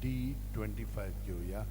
D 25 घेवया.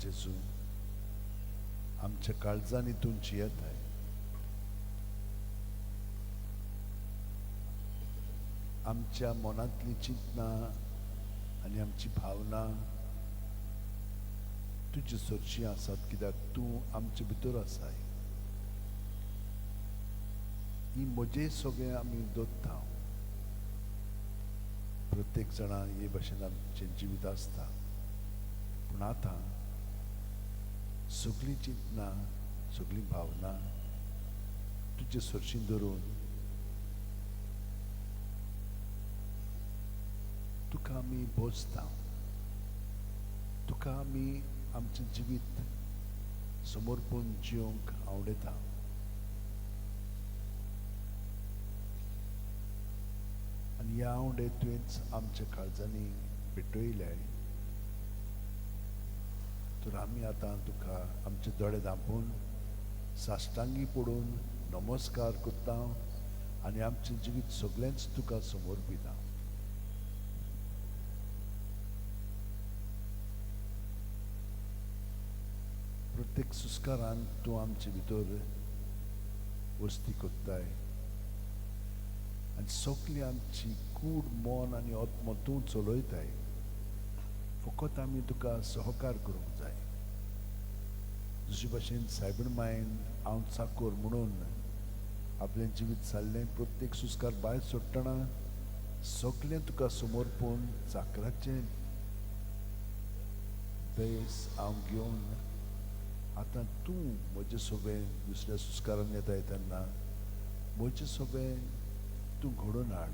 जेजू आमच्या काळजांनी तुमची येताय. आमच्या मनांतली चिंतना आनी आमची भावना तुजे सरशी आसात, कित्याक तूं आमचे भितर आसाय. ही म्हजे सगळें आमी दवरता. प्रत्येक जाणा हे भाशेन आमचें जिवीत आसता, पूण आतां सगळीं चिंतनां, सगळीं भावना तुजे सरशी धरून तुका आमी बोजता, तुका आमी आमचें जिवीत समर्पण जिवंक आवडटा. आनी ह्या आवडे तुवेंच आमच्या काळजांनी पेटयल्याय, तर आमी आतां तुका आमचे दोळे धांपून साश्टांगी पडून नमस्कार करता आनी आमचें जिवीत सगळेंच तुका समर्पिता. प्रत्येक सुस्कारान तूं आमचे भितर वस्ती करताय आनी सगळी आमची कूड, मन आनी आत्मो तूं चलयताय. फकत आमी तुका सहकार करूंक जाय. जशे भाशेन सायबीण मायन हांव चाकोर म्हणून आपलें जिवीत सारलें, प्रत्येक सुस्कार भायर सोडटना सगळें तुका समर्पून चाकराचें बेस हांव घेवन आतां तूं म्हजे सोबें दुसऱ्या सुस्कारान येताय तेन्ना म्हजे सोबें तूं घडोवन हाड.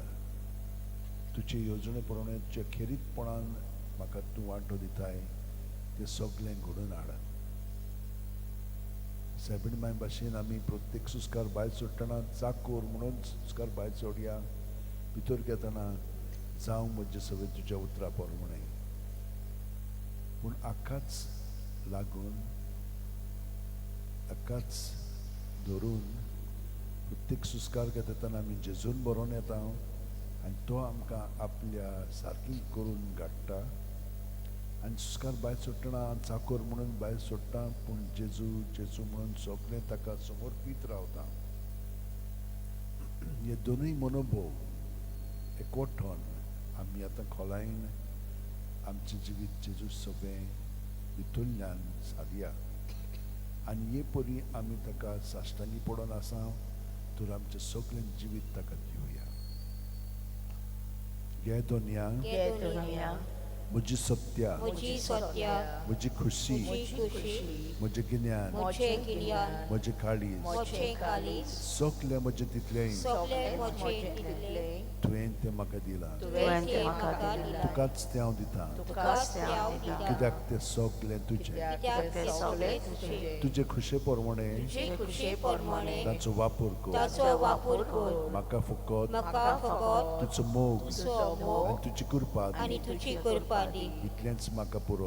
तुजे येवजणे प्रमाणे तुज्या खेरीतपणान म्हाका तूं वांटो दिताय तें सगळें घडोवन हाड. सायबीण माय भाशेन आमी प्रत्येक सुस्कार भायर सोडटना चाकोर म्हणून सुस्कार भायर सोडया, भितर घेतना जावं म्हजे सगळें तुज्या उतरा प्रमाणे. पूण हाकाच लागून, हाकाच धरून प्रत्येक सुस्कार घेता तेन्ना आमी जेजून बरोवन येता आनी तो आमकां आपल्या सारकी करून घाडटा. आनी सुस्कार भायर सोडटना चाकोर म्हणून भायर सोडटा, पूण जेजू जेजू म्हणून सगळें ताका समर्पीत रावता. हे दोनूय मनोभोव एकवटून आमी आतां खोलायेन आमचें जिवीत जेजू सगळें भितरल्यान सादया आनी हे परी आमी ताका साश्टांगी पडोन आसा, तर आमचें सगळें जिवीत ताका दिवया. घे दोनया म्हजी सत्या, म्हजी सत्या, म्हजी खुशी, म्हजें गिन्यान, म्हजें काळीज, सगळें म्हजें तितलें तुवें तें म्हाका दिलां, तुकाच तें हांव दितां, कित्याक तें सगळें तुजें. तुजे खुशे प्रमाणे ताचो वापर कर, म्हाका फकत तुजो मोग आनी तुजी कृपा दी, इतलेंच म्हाका पुरो.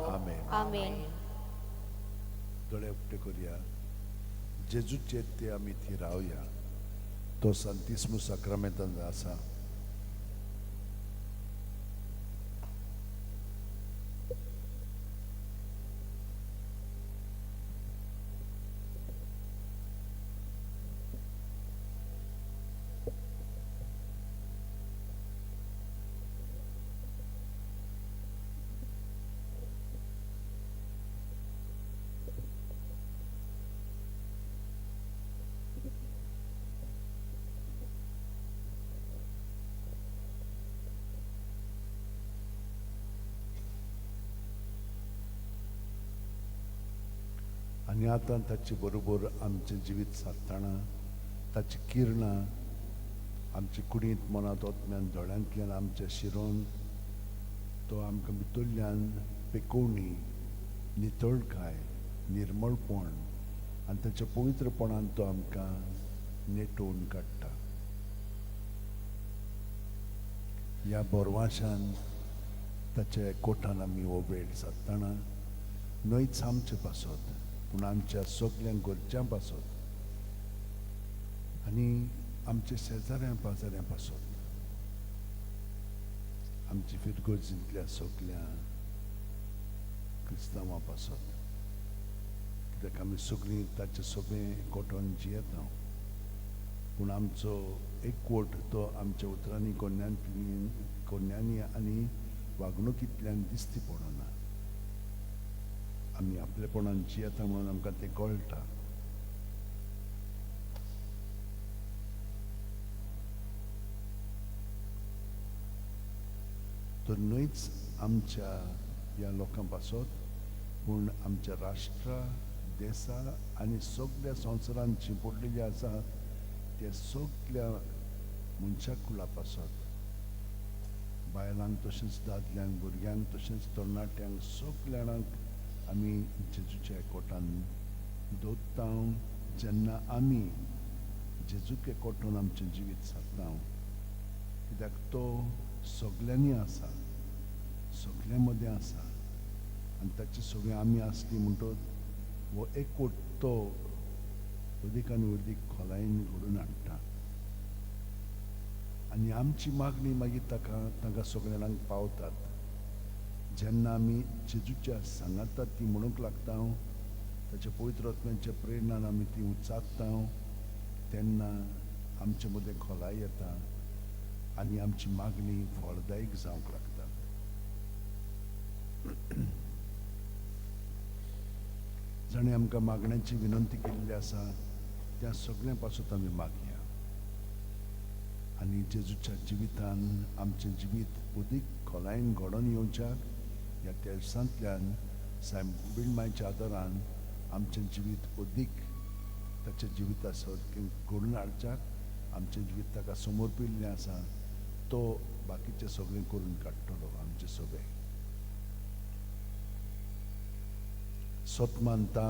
आमेन. आमेन. दोळे उक्ते करुया, जेजूचे ते आमी थंय रावया. तो सांतिस्मू साक्रामेंतान आसा. आनी आतां ताचे बरोबर आमचें जिवीत सादतना ताची किरणां आमचे कुडींत, मनांत, ओतम्यान, दोळ्यांतल्यान आमच्या शिरोन तो आमकां भितरल्यान पेकोवणी, नितळकाय, निर्मळपण आनी ताच्या पवित्रपणान तो आमकां नेटोवन काडटा. ह्या बोरवाशान ताच्या कोठान आमी हो वेळ सादतना न्हयच आमचे पासत पूण आमच्या सगळ्या गरजां पासत आनी आमच्या शेजाऱ्यां पाजाऱ्यां पासत, आमची फिरगर्जींतल्या सगळ्या क्रिस्तांवां पासत, कित्याक आमी सगळीं ताचे सोबें कोटोन जियेता. पूण आमचो एकवट तो आमच्या उतरांनी, कोन्यांनी आनी वागणुकींतल्यान दिश्टी पडना. आमी आपलेपणान जियेता म्हणून आमकां तें कळटा. तर न्हयच आमच्या ह्या लोकां पासत पूण आमच्या राष्ट्रा, देसा आनी सगल्या संवसारान शिंपडलेली आसा त्या सगल्या मनशा कुळा पासत, बायलांक तशेंच दादल्यांक, भुरग्यांक तशेंच तरणाट्यांक, सगल्यांक आमी जेजूच्या एकवटान दवरता. जेन्ना आमी जेजूक एकवटून आमचें जिवीत सारता, कित्याक तो सगल्यांनी आसा, सगल्यां मदें आसा आनी ताचे सगळें आमी आसली म्हणटच हो एकवट तो अदीक आनी अदीक खोलायेन घडोवन हाडटा आनी आमची मागणी मागीर ताका तांकां सगळ्या जाणांक पावतात. जेन्ना आमी जेजूच्या सांगातात ती म्हणूंक लागता, ताच्या पवित्र आत्म्याच्या प्रेरणान आमी ती उच्चारता, तेन्ना आमचे मदें खोलाय येता आनी आमची मागणी फळदायक जावंक लागतात. जाणें आमकां मागण्यांची विनंती केल्ली आसा त्या सगळ्यां पासून आमी मागया आनी जेजूच्या जिवितान आमचें जिवीत अदीक खोलायेन घडोवन येवच्याक ह्या तेर्सांतल्यान सायबीण मायच्या आदारान आमचें जिवीत अदीक ताच्या जिविता सारकें घडोवन हाडच्याक आमचें जिवीत ताका समर्पिल्लें आसा, तो बाकीचें सगळें करून काडटलो आमचें सगळें. सतमानता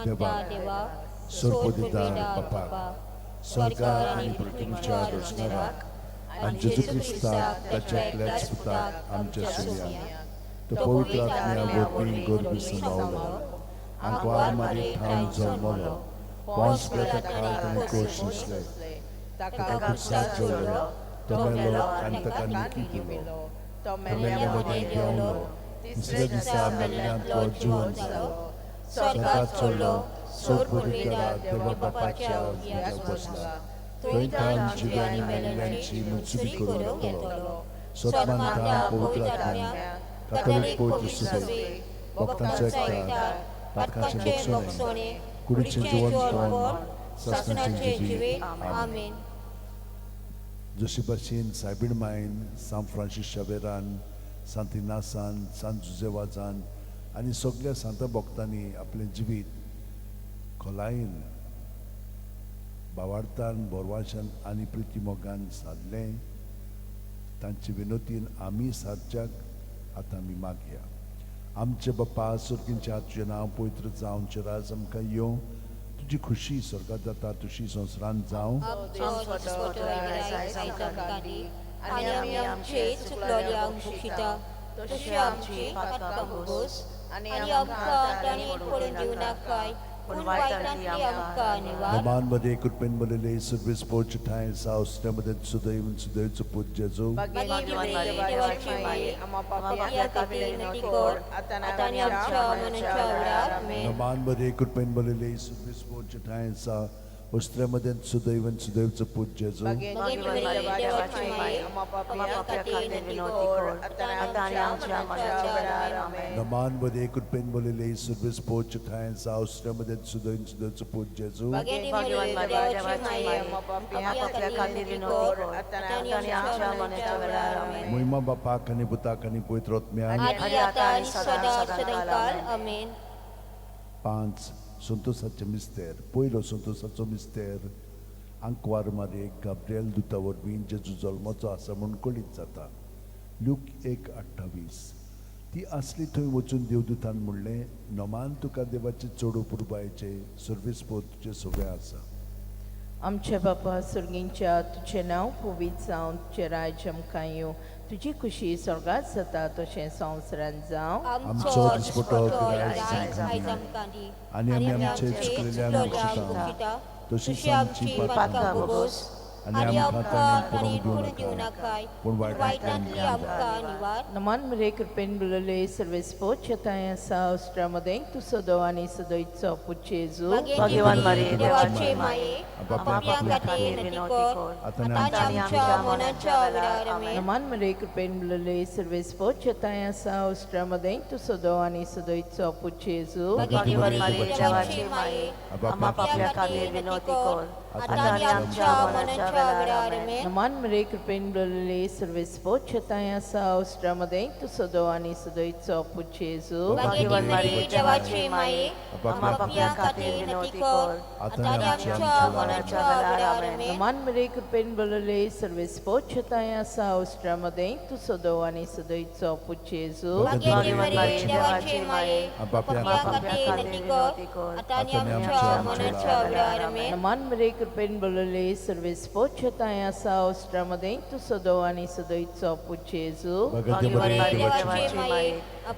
देवाक, सर्वदिदार बापाक, स्वर्गार आनी पृथ्वीच्या रचणाराक आनी जेजू क्रिस्ताक ताच्या एकल्याच पुताक आमच्या सुर्याक, तो पवित्र आत्म्या वरवीं गर्भी सांबावलो, आंकवार मारी ठावन जल्मलो, पोंस पिलाता खाल ताणें कोश सोंसले, ताका खुर्सार जोडलो, तो मेलो आनी ताका निकी दिलो, तो मेल्ल्या मदें देंवलो, तिसऱ्या दिसा मेल्ल्यांतलो जिवन जालो, स्वर्गात चडलो, सोड देवा बापाच्या उजव्याक बसला, थंय ताण जिव्या आनी मेल्ल्यांची मुंचुबी करूंक येतलो. सतमानता पवित्र आत्म्याक, कातोलीक पवित्र सुबेक, भक्तांचो एकचार, पातकांचें भोगसणें, कुडीचें जिवनपण, सासणाचें जिवीत. आमेन. जशी भाशेन सायबीण मायन, सांत फ्रांसीस शावेरान, सांत इनासान, सांत जुजेवाजान आनी सगल्या सांता भक्तांनी आपलें जिवीत खोलायेन, भावार्थान, बोरवाशान आनी प्रिती मोगान सादलें, तांचे विनोतीन आमी सारच्याक आतां आमी मागया. आमचे बापा सर्गींच्या, तुजें नांव पवित्र जावन, तुजें राज आमकां येवं, तुजी खुशी स्वर्गात जाता तशी संवसारांत जावं. आनी आमी आमचे चुकलोल्यांक बक्षिता तशी आमची पातकां भोगोस आनी आमकां तांणी पडून दिवं नाकाय, पूण वायटांतली आमकां निवार. नमान मध्ये कृपेन भरलेले, सर्वीस पोच ठांय सावसऱ्यामध्ये सुदैव सुदैवचो पूत जेजू. देवाची माये, आमच्या खातीर विनंती कर, आतां आनी आमच्या मरणाच्या वेळार. आमेन. नमान मध्ये कृपेन भरलेले, सर्वीस पोच ठांय सावसऱ्यामध्ये सुदैव सुदैवचो पूत जेजू. देवाची माये, आमच्या खातीर विनंती कर, आतां आनी आमच्या मरणाच्या वेळार. आमेन. नमान मध्ये कृपेन भरलेले, सर्वीस पोच ठांय सावसऱ्यामध्ये सुदैव सुदैवचो पूत जेजू. देवाची माये, आमच्या खातीर विनंती कर, आतां आनी आमच्या मरणाच्या वेळार. आमेन. महिमा बापाक आनी पुताक आनी पवित्र आत्म्याक, आदी आतां आनी सदां सदांकाळ. आमेन. 5 संतोषाचे मिस्तेर. पयलो संतोषाचो मिस्तेर, आंकवार मारे गाब्रियल दुता वरवीं जेजू जल्माचो आसा म्हूण कळीत जाता. लूक 1:28. ती आसली थंय वचून देवदूतान म्हणलें, नमान तुका देवाचे चड पुरबायचे, सर्वीस पोत तुजें सगळें आसा. आमच्या बापा सुर्गींच्या, तुजें नांव पवित्र जावं, तुजें राज्य आमकां येवं, तुजी खुशी स्वर्गात जाता तशें संवसारांत जावं. आमचो दिसपटो आयज आमकां दी आनी आमी आमचे चुकलेल्यांक बक्षिता तशीच आमची पातकां भोगोस आनी आमकां तांणी पडूंक दिवं नाकाय, पूण वायटांतली आमकां निवार. नमान मरे कृपेन भरलेले, सर्वेस्पोच तांय आसा, उश्ट्रामदें तूं सदो आनी सदयचो पूत जेजू. भगवान मरे देवाचे माये, आमच्या खातीर विनंती कर, आतां आनी आमच्या मरणाच्या वेळार. आमेन. नमान मरे कृपेन भरलेले, सर्वेस्पोच तांय आसा, उश्ट्रामदें तूं सदो आनी सदयचो पूत जेजू. भगवान मरे देवाची माये, आमच्या खातीर विनंती कर, आतां आनी आमच्या मरणाच्या वेळार आमेन. नमान मरे कृपेन भरलेले सर्वेस्पोच्छताय आसा उस्ट्रामध्ये तूं सदो आनी सदोयचो पूत जेजू. भाग्यवती मरिये देवाची माये, आम्हा पापयां खातीर विनवती कर, आतां आनी आमच्या मरणाच्या वेळार आमेन. नमान मरे कृपेन भरलेले सर्वेस्पोच्छताय आसा उस्ट्रामध्ये तूं सदो आनी सदोयचो पूत जेजू. भाग्यवती मरिये देवाची माये, आम्हा पापयां खातीर विनवती कर, आतां आनी आमच्या मरणाच्या वेळार आमेन. नमान मरे कृपेन भरलेले सर्वेस्पोच्छताय आसा उस्ट्रामध्ये तूं सदो आनी सदोयचो पूत जेजू. भाग्यवती मरिये देवाची देवाची माये,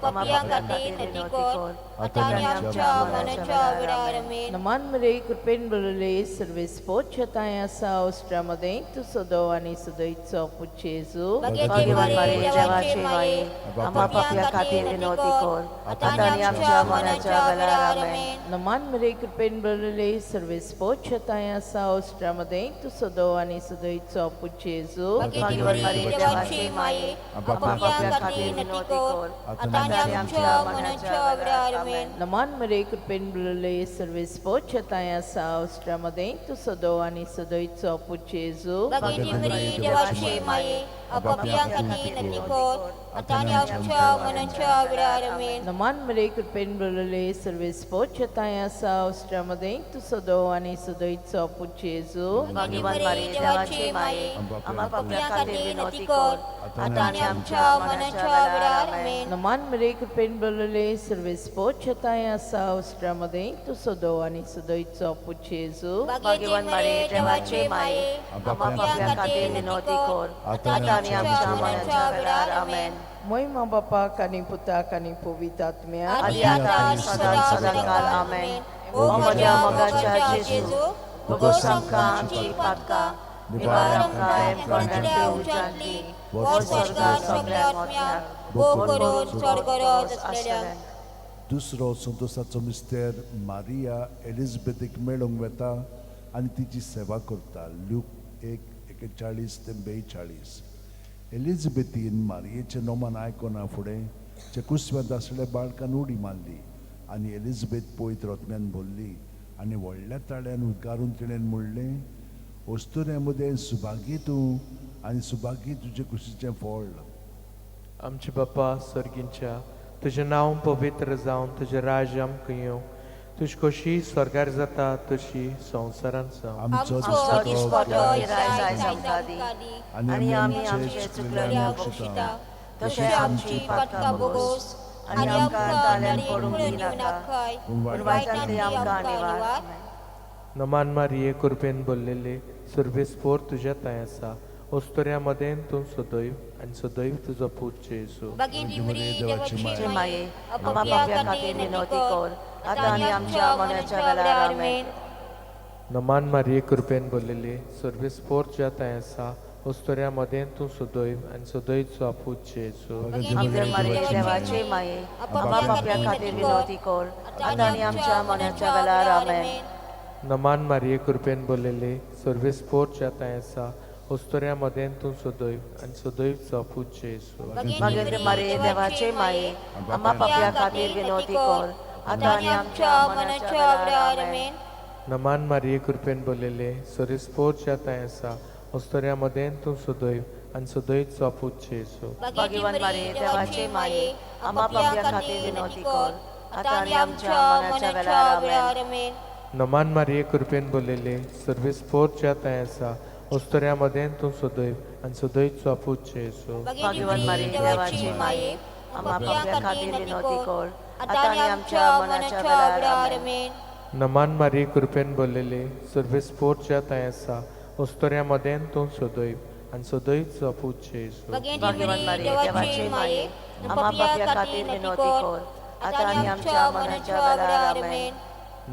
पापयां खातीर विनवती कर, आतां आनी आमच्या मरणाच्या वेळार आमेन. नमान मरे कृपेन भरलेले सर्वेस्पोच्छताय आसा उस्ट्रामध्ये तूं सदो आनी सदोयचो पूत जेजू. भाग्यवती मरिये देवाची माये, आम्हा पापयां खातीर विनवती कर, आतां आनी आमच्या मरणाच्या वेळार आमेन. नमान मरे कृपेन भरलेले सर्वेस्पोच्छताय आसा उस्ट्रामध्ये तूं सदो आनी सदोयचो पूत जेजू. भाग्यवती मरिये देवाची माये, पापयां खातीर विनवती कर, आतां आनी आमच्या मरणाच्या वेळार आमेन. नमान मरे कृपेन भरलेले सर्वेस्पोच्छताय आसा उस्ट्रामध्ये तूं सदो आनी सदोयचो पूत जेजू. भाग्यवती मरिये देवाची माये, पापयां खातीर विनवती कर, आतां आनी आमच्या मरणाच्या वेळार आमेन. नमान मरे कृपेन भरलेले सर्वेस्पोच्छताय आसा उस्ट्रामध्ये तूं सदो आनी सदोयचो पूत जेजू. भाग्यवती मरिये देवाची माये, आम्हा पापयां खातीर विनवती कर, आतां आनी आमच्या मरणाच्या वेळार आमेन. नमान मरे कृपेन भरलेले सर्वेस्पोच्छताय आसा उस्ट्रामध्ये तूं सदो आनी सदोयचो पूत जेजू. भाग्यवती मरिये देवाची माये, आम्हा पापयां खातीर विनवती कर, आतां आनी आमच्या मरणाच्या वेळार आमेन. मोय मा बापाक आनी पुताक आनी पवित्र आत्म्याक आदी आतां आनी सदां सदांकाळ आमेन. ओ म्हज्या मोगाच्या जेजू, भोगोस आमकां आमची पातकां, निवार आमकां हेमखंडांतल्या उज्यांतली, व्हर स्वर्गात सगळ्या आत्म्याक, भोग करून चड गरज आसलेल्यांक. दुसरो संतोषाचो मिस्तेर मारिया एलिझाबेथीक मेळूंक वता आनी तिची सेवा करता. ल्यूक 1:41 ते 42. एलिझाबेथीन मारियेचें नोमान आयकना फुडें चेकुस्व्यांत आसलेल्या बाळकान उडी मारली आनी एलिझाबेथ पवित्र आत्म्यान भरली आनी व्हडल्या ताळ्यान उद्गारून तिणें म्हणलें, अस्तुऱ्यां मदें सुभागी तूं आनी सुभागी तुजे कुशीचें फळ. आमचे बापा सर्गींच्या, तुजें नांव पवित्र जावन तुजें राज्य आमकां येवं, तुजी खोशी स्वर्गार जाता तशी संवसारांत जावं. आमचो आमचो दिसपटो दिसपटो गिरायक गिरायक आयज आमकां दी, आनी आमी आमचे चुकलेल्यांक बक्षिता तशें आमची पातकां भोगोस आनी आमकां ताळ्यान पडूंक दिनाका, पूण वायटांतली आमकां निवार. नमान मारिये कृपेन भरलेले सर्वेस्पोर तुज्या थंय आसा, अस्तुऱ्यां मदें तूं सदैव आनी सदैव तुजो पूत जेजू. भगिनी मरिये देवाची माये, आम्हा पापयां खातीर विनवती कर, आतां आनी आमच्या मरणाच्या वेळार आमेन. नमान मारिये कृपेन भरलेले सर्वेस्पोर तुज्या थंय आसा, अस्तुऱ्यां मदें तूं सदैव आनी सदैव तुजो पूत जेजू. भगिनी मरिये देवाची माये, आम्हा पापयां खातीर विनवती कर, आतां आनी आमच्या मरणाच्या वेळार आमेन. नमान मारिये कृपेन भरलेले सर्वेस्पोर तुज्या थंय आसा, अस्तुऱ्यां मदें तूं सदैव आनी सदैव तुजो पूत जेजू. भगिनी मरिये देवाची माये, आम्हा पापयां खातीर विनवती कर, आतां आनी आमच्या मरणाच्या वेळार आमेन. नमान मारिये कृपेन भरलेले सर्वेस्पोर तुज्या थंय आसा, अस्तुऱ्यां मदें तूं सदैव आनी सदैव तुजो पूत जेजू. भगिनी मरिये देवाची माये, आम्हा पापयां खातीर विनवती कर, आतां आनी आमच्या मरणाच्या वेळार आमेन. नमान मारिये कृपेन भरलेले सर्वेस्पोर तुज्या थंय आसा, अस्तुऱ्यां मदें तूं सदैव आनी सदैव तुजो पूत जेजू. भगिनी मरिये देवाची माये, आम्हा पापयां खातीर विनवती कर, आतां आनी आमच्या मरणाच्या वेळार आमेन. नमान मारिये कृपेन भरलेले सर्वेस्पोर तुज्या थंय आसा, अस्तुऱ्यां मदें तूं सदैव आनी सदैव तुजो पूत जेजू. भगिनी मरिये देवाची माये, आम्हा पापयां खातीर विनवती कर, आतां आनी आमच्या मरणाच्या वेळार आमेन.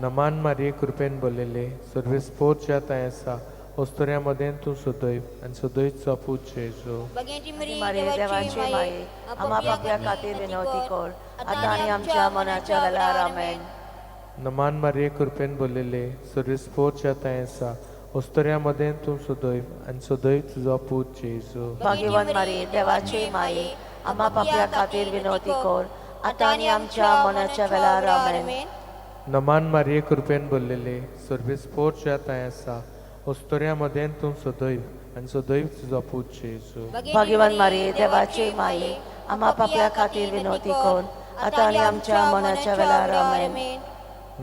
नमान मारिये कृपेन भरलेले सर्वेस्पोर तुज्या थंय आसा, अस्तुऱ्यां मदें तूं सदैव आनी सदैव तुजो पूत जेजू. भगिनी मरिये देवाची माये, आम्हा पापयां खातीर विनवती कर, आतां आनी आमच्या मरणाच्या वेळार आमेन. नमान मारिये कृपेन भरलेले सर्वेस्पोर तुज्या थंय आसा, अस्तुऱ्यां मदें तूं सदैव आनी सदैव तुजो पूत जेजू. भाग्यवान मारिये देवाची माये, आम्हा पापयां खातीर विनवती कर, आतां आनी आमच्या मरणाच्या वेळार आमेन. नमान मारिये कृपेन भरलेले सर्वेस्पोर तुज्या थंय आसा, अस्तोऱ्या मदें तूं सदैव आनी सदैव तुजो पूत जेजू. भाग्यवान मारी, देवाची माये, आम्हा पापया खातीर विनवती कर, आतां आनी आमच्या मनाच्या वेळार. आमेन.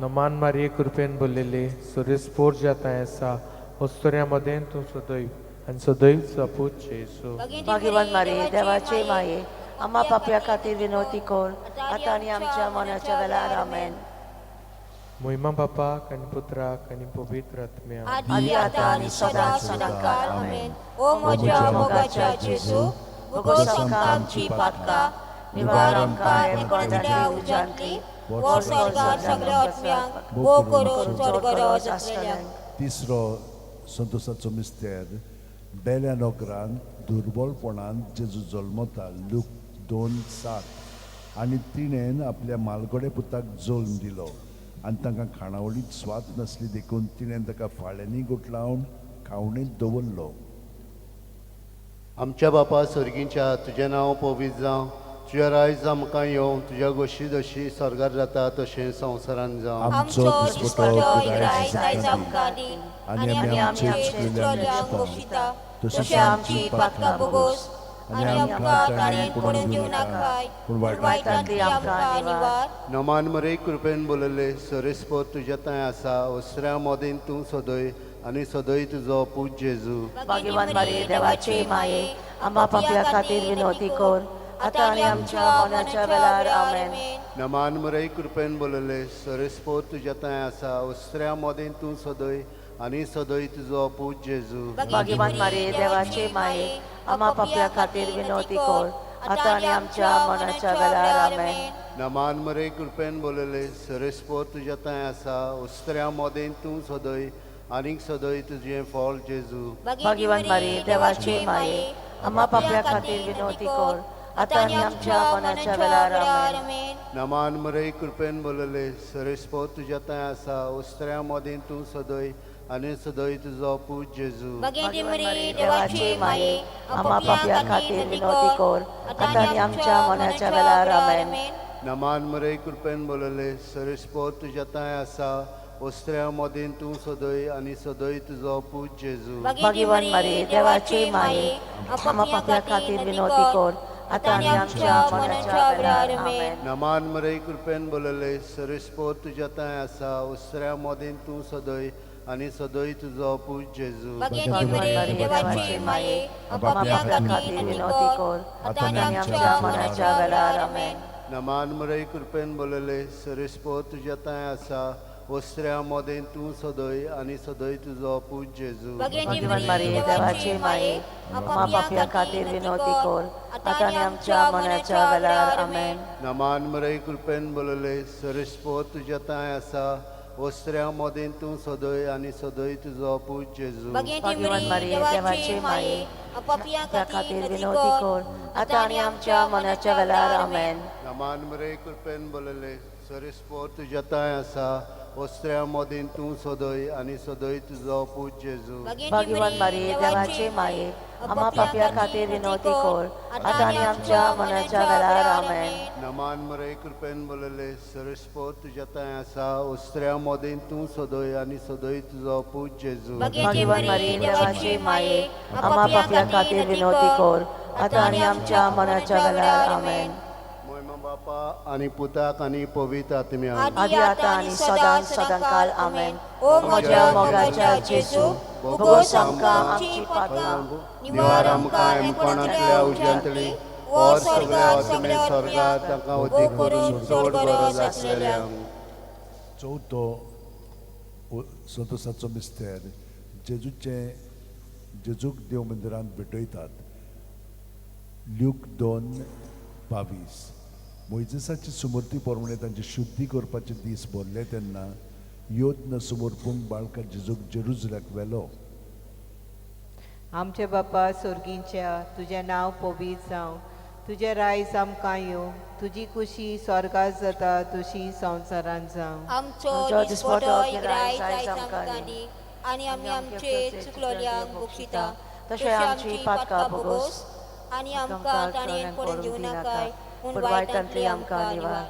नमान मारये, कृपेन भरलेली, सुरेस्पोर जाताय आसा. अस्तोऱ्या मदें तूं सदैव आनी सदैव तुजो पूत जेजू. भाग्यवान मारी, देवाची माये, आम्हा पापया खातीर विनवती कर, आतां आनी आमच्या मनाच्या वेळार. आमेन. मोहिमा बापाक आनी पुत्राक आनी पवित्र आत्म्याक. आदी, आतां आनी सदां सदांकाळ. आमेन. ओ म्हज्या मोगाच्या जेजू, भोगोस आमकां आमची पातकां, निवार आमकां एकोणांतल्या उज्यांतली, व्हर स्वर्गार सगळ्या आत्म्यांक, भोव करून चड गरज आसलेल्यांक. तिसरो संतोषाचो मिस्तेर, बेल्या नोकरान दुर्बलपणान जेजू जल्मता, लूक 2:7. आनी तिणेन आपल्या मालगडे पुताक जल्म दिलो आनी तांकां खाणावळींत स्वाद नासली देखून तिणेन ताका फाळ्यांनी गुटलावन खावणेंत दवरलो. आमच्या बापा सर्गींच्या, तुजें नांव पवित्र जावं, तुजें रायज आमकां येवं, तुज्या गोश्टी जशी स्वर्गार जाता तशें संवसारान जावं. आमचो दिसपटो गिरायक आयज आमकां दी, आनी आमी आमचे चुकलेल्यांक बक्षिता तशें आमची पातकां भोगोस, आनी आमकां ताणें पडून दिवं नाकाय, पूण वायटांतली आमकां निवार. नमान मरे, कृपेन बोलले, सरेस्पोर तुज्या थंय आसा. ओसऱ्या मोदेन तूं सदय आनी सदय तुजो पूत जेजू. भाग्यवान मारी, देवाची माये, आम्हा पापया खातीर विनवती कर, आतां आनी आमच्या मनाच्या वेळार. आमेन. नमान मरे, कृपेन बोलले, सरेस्पोर तुज्या थंय आसा. ओसऱ्या मोदेन तूं सदय आनी सदय तुजो पूत जेजू. भाग्यवान मारी, देवाची माये, आम्हा पापया खातीर विनवती कर, आतां आनी आमच्या मनाच्या वेळार. आमेन. नमान मरे, कृपेन बोलले, सरेस्पोर तुज्या थंय आसा. ओसऱ्या मोदेन तूं सदय आनीक सदय तुजें फळ जेजू. भाग्यवान मारी, देवाची माये, आम्हा पापया खातीर विनवती कर, आतां आनी आमच्या मनाच्या वेळार. आमेन. नमान मरे, कृपेन बोलले, सरेस्पोर तुज्या थंय आसा. ओसऱ्या मोदेन तूं सदय आनी सदय तुजो पूत जेजू. भाग्यवान मारी, देवाची माये, आम्हा पापया खातीर विनवती कर, आतां आनी आमच्या मनाच्या वेळार. आमेन. नमान मरे, कृपेन बोलले, सरेस्पोर तुज्या थंय आसा. ओसऱ्या मोदेन तूं सदय आनी सदय तुजो पूत जेजू. भाग्यवान मारी, देवाची माये, आम्हा पापया खातीर विनवती कर, आतां आनी आमच्या मनाच्या वेळार. आमेन. नमान मरे, कृपेन बोलले, सरेस्पोर तुज्या थंय आसा. ओसऱ्या मोदेन तूं सदय आनी सदय तुजो पूत जेजू. भाग्यवान मारी, देवाची माये, आम्हा पापया खातीर विनवती कर, आतां आनी आमच्या मनाच्या वेळार. आमेन. नमान मरे, कृपेन बोलले, सरेस्पोर तुज्या थंय आसा. ओसऱ्या मोदेन तूं सदय आनी सदय तुजो पूत जेजू. भाग्यवान मारी, देवाची माये, आम्हा पापया खातीर विनवती कर, आतां आनी आमच्या मनाच्या वेळार. आमेन. नमान मरे, कृपेन बोलले, सरेस्पोर तुज्या थंय आसा. ओसऱ्या मोदेन तूं सदय आनी सदय तुजो पूत जेजू. भाग्यवान मारी, देवाची माये, आम्हा खातीर विनवती कर, आतां आनी आमच्या मनाच्या वेळार. आमेन. नमान मरे, कृपेन बोलले, सरेस्पोर तुज्या थंय आसा. ओसऱ्या मोदेन तूं सदय आनी सदय तुजो पूत जेजू. भाग्यवान मारी, देवाची माये, आम्हा पापया खातीर विनवती कर, आतां आनी आमच्या मनाच्या वेळार. आमेन. नमान मरे, कृपेन बोलले, सरेस्पोर तुज्या थंय आसा. ओसऱ्या मोदेन तूं सदय आनी सदय तुजो पूत जेजू. भाग्यवान मारी, देवाची माये, आम्हा पापया खातीर विनवती कर, आतां आनी आमच्या मनाच्या वेळार. आमेन. मोयमा बापा आनी पुताक आनी पवित्र आत्म्याक. आदी, आतां आनी सदां सदांकाळ. आमेन. ओ म्हज्या मोगाच्या जेजू, भोगोस आमकां आमची पातकां, निवार आमकां एमकोणांतल्या उज्यांतली, और सगळ्या आत्मे स्वर्गार, तांकां उदीक करून चड गरज आसलेल्यांक. चवथो संतोषाचो मिस्तेर, जेजूचे जेजूक देव मंदिरांत भेटयतात, ल्यूक 2:22. मोयजेसाची सुमूर्ती प्रमाणे तांची शुद्धी करपाचे दीस भरले तेन्ना योत्न समर्पूंक बाळका जेजूक जेरुजल्याक व्हेलो. आमचे बापा सोर्गींच्या, तुजें नांव पवित्र जावं, तुजें रायज आमकां येवं, तुजी कुशी स्वर्गात जाता तशी संवसारांत जावं. आमचो दिसपटो गिरायक आयज आमकां दी, आनी आमी आमचे चुकलोल्यांक बक्षिता तशें आमची पातकां भोगोस, आनी आमकां ताणें पडून दिवं नाकाय, पूण वायटांतली आमकां निवार.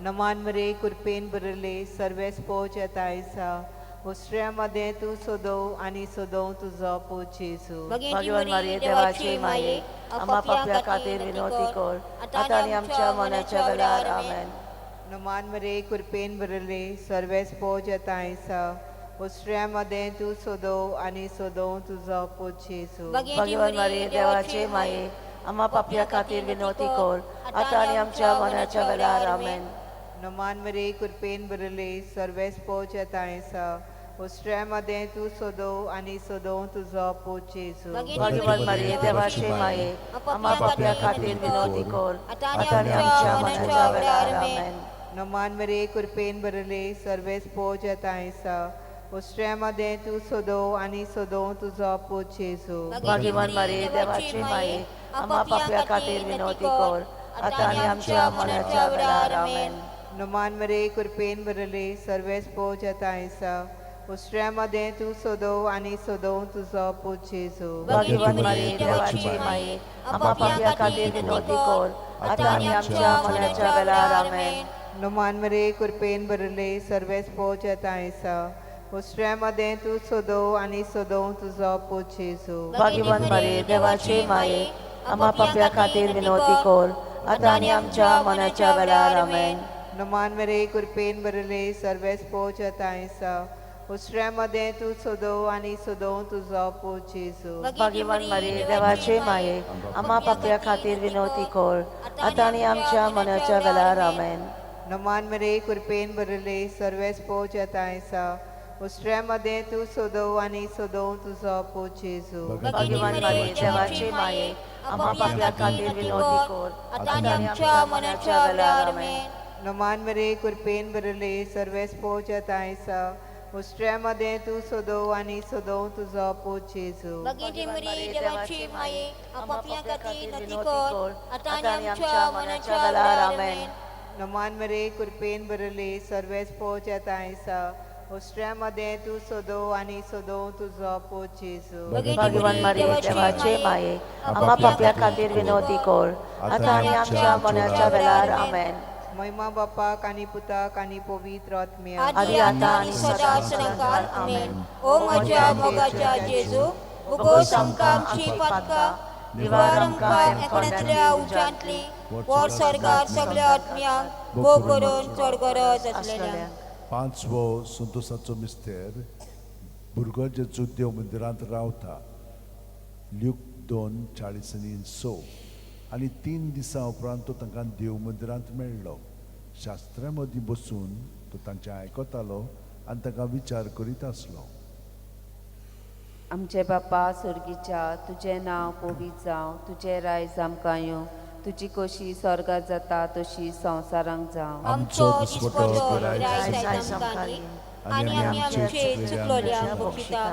नमान मरे, कृपेन भरले, सर्वेस पोच येता आयसा. हुसऱ्या मदें तूं सदोव आनी सदोव तुजो पूत जेजू. भगवान मारिये देवाची माये, आम्हा पापया खातीर विनवती कर, आतां आनी आमच्या मनाच्या वेळार. आमेन. नमान मरे कृपेन भरले सर्वेस पोज आसा, हुसऱ्या मदें तूं सदोव आनी सदोव तुजो पूत जेजू. भगवान मारिये देवाची माये, आम्हा पापया खातीर विनवती कर, आतां आनी आमच्या मनाच्या वेळार. आमेन. नमान मरे कृपेन भरले सर्वेस पोज आसा, हुसऱ्या मदें तूं सदोव आनी सदोव तुजो पूत जेजू. भगवान मारिये देवाची माये, आम्हा पापया खातीर विनवती कर, आतां आनी आमच्या मनाच्या वेळार. आमेन. नमान मरे कृपेन भरले सर्वेस पोज आसा, हुसऱ्या मदें तूं सदोव आनी सदोव तुजो पूत जेजू. भगवान मारिये देवाची माये, आम्हा पापया खातीर विनवती कर, आतां आनी आमच्या मनाच्या वेळार. आमेन. नमान मरे कृपेन भरले सर्वेस पोज आसा, हुसऱ्या मदें तूं सदोव आनी सदोव तुजो पूत जेजू. भगवान मारिये देवाची माये, आम्हा पापया खातीर विनवती कर, आतां आनी आमच्या मनाच्या वेळार. आमेन. नमान मरे कृपेन भरले सर्वेस पोज आसा, हुसऱ्या मदें तूं सदोव आनी सदोव तुजो पूत जेजू. भगवान मारिये देवाची माये, आम्हा पापया खातीर विनवती कर, आतां आनी आमच्या मनाच्या वेळार. आमेन. नमान मरे कृपेन भरले सर्वेस पोज आसा, हुसऱ्या मदें तूं सदोव आनी सदोव तुजो पूत जेजू. भगवान मारिये देवाची माये, आम्हा पापया खातीर विनवती कर, आतां आनी आमच्या मनाच्या वेळार. आमेन. नमान मरे कृपेन भरले सर्वेस पोज आसा, हुसऱ्या मदें तूं सदोव आनी सदोव तुजो पूत जेजू. भगवान मारिये देवाची माये, आम्हा पापया खातीर विनवती कर, आतां आनी आमच्या मनाच्या वेळार. आमेन. नमान मरे कृपेन भरले सर्वेस पोज आसा, हुसऱ्या मदें तूं सदोव आनी सदोव तुजो पूत जेजू. भगिनी देवाची माये, पापया खातीर विनवती कर, आतां आनी आमच्या मनाच्या वेळार. आमेन. नमान मरे कृपेन भरले सर्वेस पोज आसा, हुसऱ्या मदें तूं सदोव आनी सदोव तुजो पूत जेजू. भगवान मारिये देवाचे माये, आम्हा पापया खातीर विनवती कर, आतां आनी आमच्या मनाच्या वेळार. आमेन. महिमा बापाक आनी पुताक आनी पवित्र आत्म्याक, आदी आतां आनी सदां सदांकाळ. आमेन. ओ म्हज्या मोगाच्या जेजू, भोगोस आमकां आमची पातकां, निवार आमकां एकोणांतल्या उज्यांतली, वर स्वर्गार सगळ्या आत्म्यांक भोग करून चड गरज आसलेल्या. पांचवो संतोसाचो मिस्तेर, भुरगो जेजू देव मंदिरांत रावता. ल्यूक 2:46. आनी 3 दिसां उपरांत तो तांकां देव मंदिरांत मेळ्ळो. शास्त्रा मदीं बसून तो तांचें आयकतालो आनी तांकां विचार करीत आसलो. आमचे बापा स्वर्गीच्या, तुजें नांव पवित्र जावं, तुजें रायज आमकां येवं, तुजी कोशी स्वर्गात जाता तशी संवसारांक जावं. आमचो दिसपटो रायस आमकां दी, आनी आमी आमचे चुकलोल्यांक बक्षिता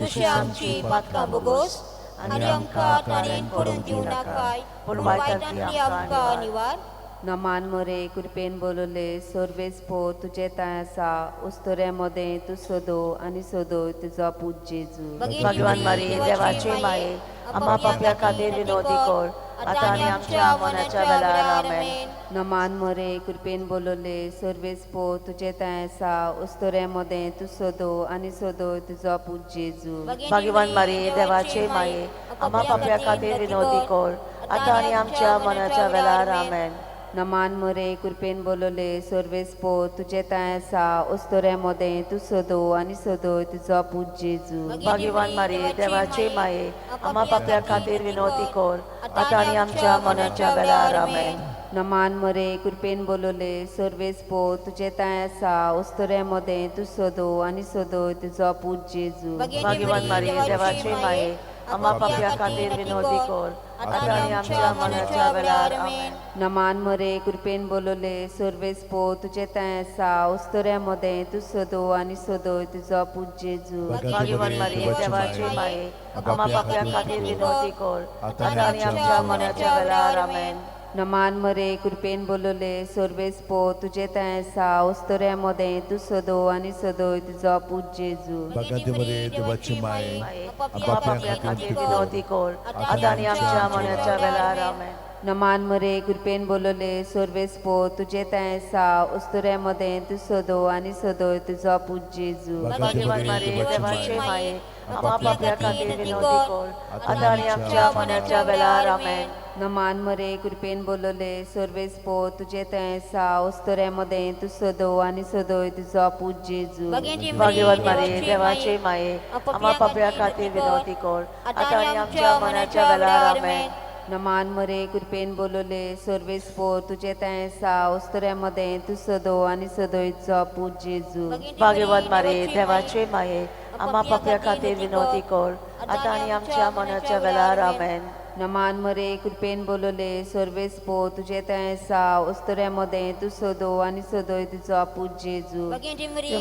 तशी आमची पातकां बोगोस, आनी आमकां ताणेन पडून दिवं नाकाय, पूण वायटांतली आमकां निवार. नमान मोरे कृपेन बोलले सर्वेस पो तुजे तांय आसा, उस्तुरे मदें तूं सदो आनी सदो तुजो पूत जेजू. भगवान मारिये देवाचे माये, आम्हा पापया खातीर विनवती कर, आतां आनी आमच्या मनाच्या वेळार. आमेन. नमान मोरे कृपेन बोलले सर्वेस पो तुजे तांय आसा, उस्तुरे मदें तूं सदो आनी सदो तुजो पूत जेजू. भगवान मारिये देवाचे माये, आम्हा पापया खातीर विनवती कर, आतां आनी आमच्या मनाच्या वेळार. आमेन. नमान मोरे कृपेन बोलले सर्वेस पो तुजे तांय आसा, उस्तुरे मदें तूं सदो आनी सदो तुजो पूत जेजू. भगवान मारिये देवाचे माये, आम्हा पापया खातीर विनवती कर, आतां आनी आमच्या मनाच्या वेळार. आमेन. नमान मोरे कृपेन बोलले सर्वेस पो तुजे तांय आसा, उस्तुरे मदें तूं सदो आनी सदो तुजो पूत जेजू. भगवान मारिये देवाचे माये, आम्हा पापया खातीर विनवती कर, आतां आनी आमच्या मनाच्या वेळार. आमेन. नमान मोरे कृपेन बोलले सर्वेस पो तुजे तांय आसा, उस्तुरे मदें तूं सदो आनी सदो तुजो पूत जेजू. भगवान मारिये देवाचे माये, आम्हा पापया खातीर विनवती कर, आतां आनी आमच्या मनाच्या वेळार. आमेन. नमान मरे कृपेन बोलले सर्वेस पो तुजे तांय आसा, उस्तुरे मदें तूं सदो आनी सदो तुजो पूत जेजू. भगवती देवाची माये, आम्हा पापया खातीर विनवती कर, आतां आनी आमच्या मनाच्या वेळार. आमेन. नमान मरे कृपेन बोलवले सोर्वेस पो तुजे तांय आसा उस्तुऱ्या मदें तूं सदो आनी सदोय तुजो पूत जेजू. भाग्यवान मारिये देवाचे माये, आम्हा पापया खातीर विनवती कर, आतां आनी आमच्या मरणाच्या वेळार. आमेन. नमान मरे कृपेन बोलवले सोर्वेस पो तुजे थंय आसा उस्तुऱ्या मदें तूं सदो आनी सदोय तुजो पूत जेजू. भाग्यवान मारिये देवाचे माये, आम्हा पापया खातीर विनवती कर, आतां आनी आमच्या मरणाच्या वेळार. आमेन. नमान मरे कृपेन बोलवले सोर्वेस पो तुजे थंय आसा उस्तुऱ्या मदें तूं सदो आनी सदोय तुजो पूत जेजू. भाग्यवान मारिये देवाचे माये, आम्हा पापया खातीर विनवती कर, आतां आनी आमच्या मरणाच्या वेळार. आमेन. नमान मरे कृपेन बोलवले सोर्वेस पो तुजे थंय आसा उस्तुऱ्या मदें तूं सदो आनी सदोय तुजो पूत जेजू.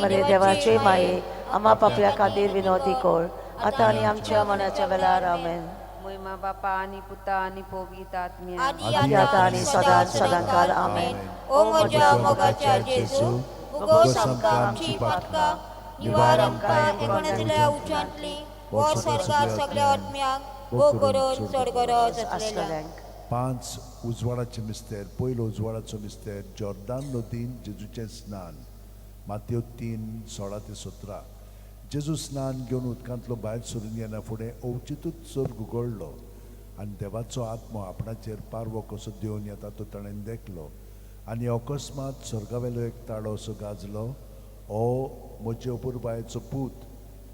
मरिये देवाचे माये, आम्हा पापया खातीर विनवती कर, आतां आनी आमच्या मरणाच्या वेळार. आमेन. मोहिमा बापा आनी पुता आनी पवित्र आत्म्या. आदी आतां आनी सदां सदांकाळ. आमेन. ओ म्हज्या मोगाच्या जेजू, भुगोस आमकां आमची पातकां, निवार आमकां एकोणातल्या उच्चांतली, वो सरकार सगळ्या आत्म्यांक भो करून चड गरज आसलेल्यांक. 5 उजवाडाचे मिस्तेर. पयलो उजवाडाचो मिस्तेर जॉर्दान नदीन जेजूचें स्नान. मातयो 3:16-17. जेजू स्नान घेवन उदकांतलो भायर सरून येना फुडें अवचितूच स्वर्ग उगडलो आनी देवाचो आत्मो आपणाचेर पारवो कसो देंवन येता तो ताणें देखलो आनी अकस्मात स्वर्गावेलो एक ताळो असो गाजलो, ओ म्हजे अपुरबायेचो पूत,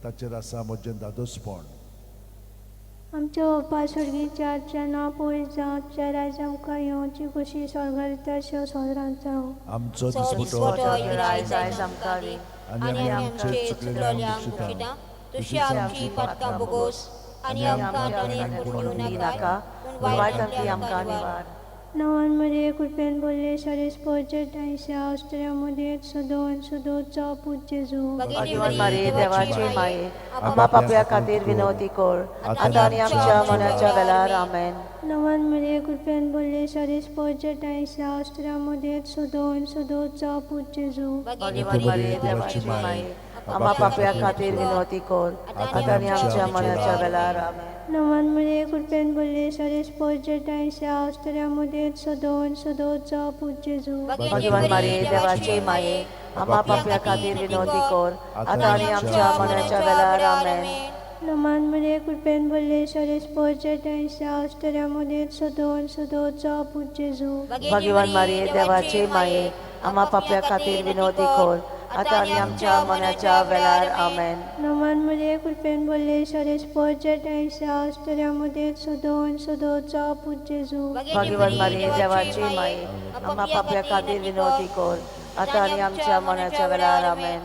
ताचेर आसा म्हजें दादोसपण. आमच्या बापा स्वर्गीच्या, तुजें नांव पवित्र जावं, तुजें राज्य आमकां येवं, तुजी खुशी स्वर्गार जाता तशी संवसारांत जावं. आमचो दिसपटो दिसपटो आयज आमकां दी आनी आमी आमचे चुकलेल्यांक बक्षिता, तशी आमची पातकां भोगोस आनी आमकां ताणें पडून दिवं नाका, पूण वायटांतली आमकां निवार. नवन मरिये कृपेन भरले सर्वेस्पर तांच्या ऑस्ट्रियामध्ये सदोन सदोचा पूत जेजू. भाग्यवान मारिये देवाचे माये, आम्हा पापया खातीर विनवती कर, आतां आनी आमच्या मरणाच्या वेळार. आमेन. नवन मरिये कृपेन भरले सर्वेस्पर तांच्या ऑस्ट्रियामध्ये सदोन सदोचा पूत जेजू. भाग्यवान मारिये देवाचे माये, आम्हा पापया खातीर विनवती कर, आतां आनी आमच्या मरणाच्या वेळार. आमेन. नवन मरिये कृपेन भरले सर्वेस्पर तांच्या ऑस्ट्रियामध्ये सदोन सदोचा पूत जेजू. भाग्यवान मारिये देवाचे माये, आम्हा पापया खातीर विनवती कर, आतां आनी आमच्या मरणाच्या वेळार. आमेन. नमान मरिये कृपेन भरले सर्वेस्पर तांच्या ऑस्ट्रियामध्ये सदोन सदोचा पूत जेजू. भाग्यवान मारिये देवाचे माये, आम्हा पापया खातीर विनवती कर, आतां आनी आमच्या मरणाच्या वेळार. आमेन. नमान मरिये कृपेन भरले सर्वेस्पर तांच्या ऑस्ट्रियामध्ये सदोन सदोचा पूत जेजू. भाग्यवान मारिये देवाचे माये, आम्हा पापया खातीर विनवती कर, आतां आनी आमच्या मरणाच्या वेळार. आमेन.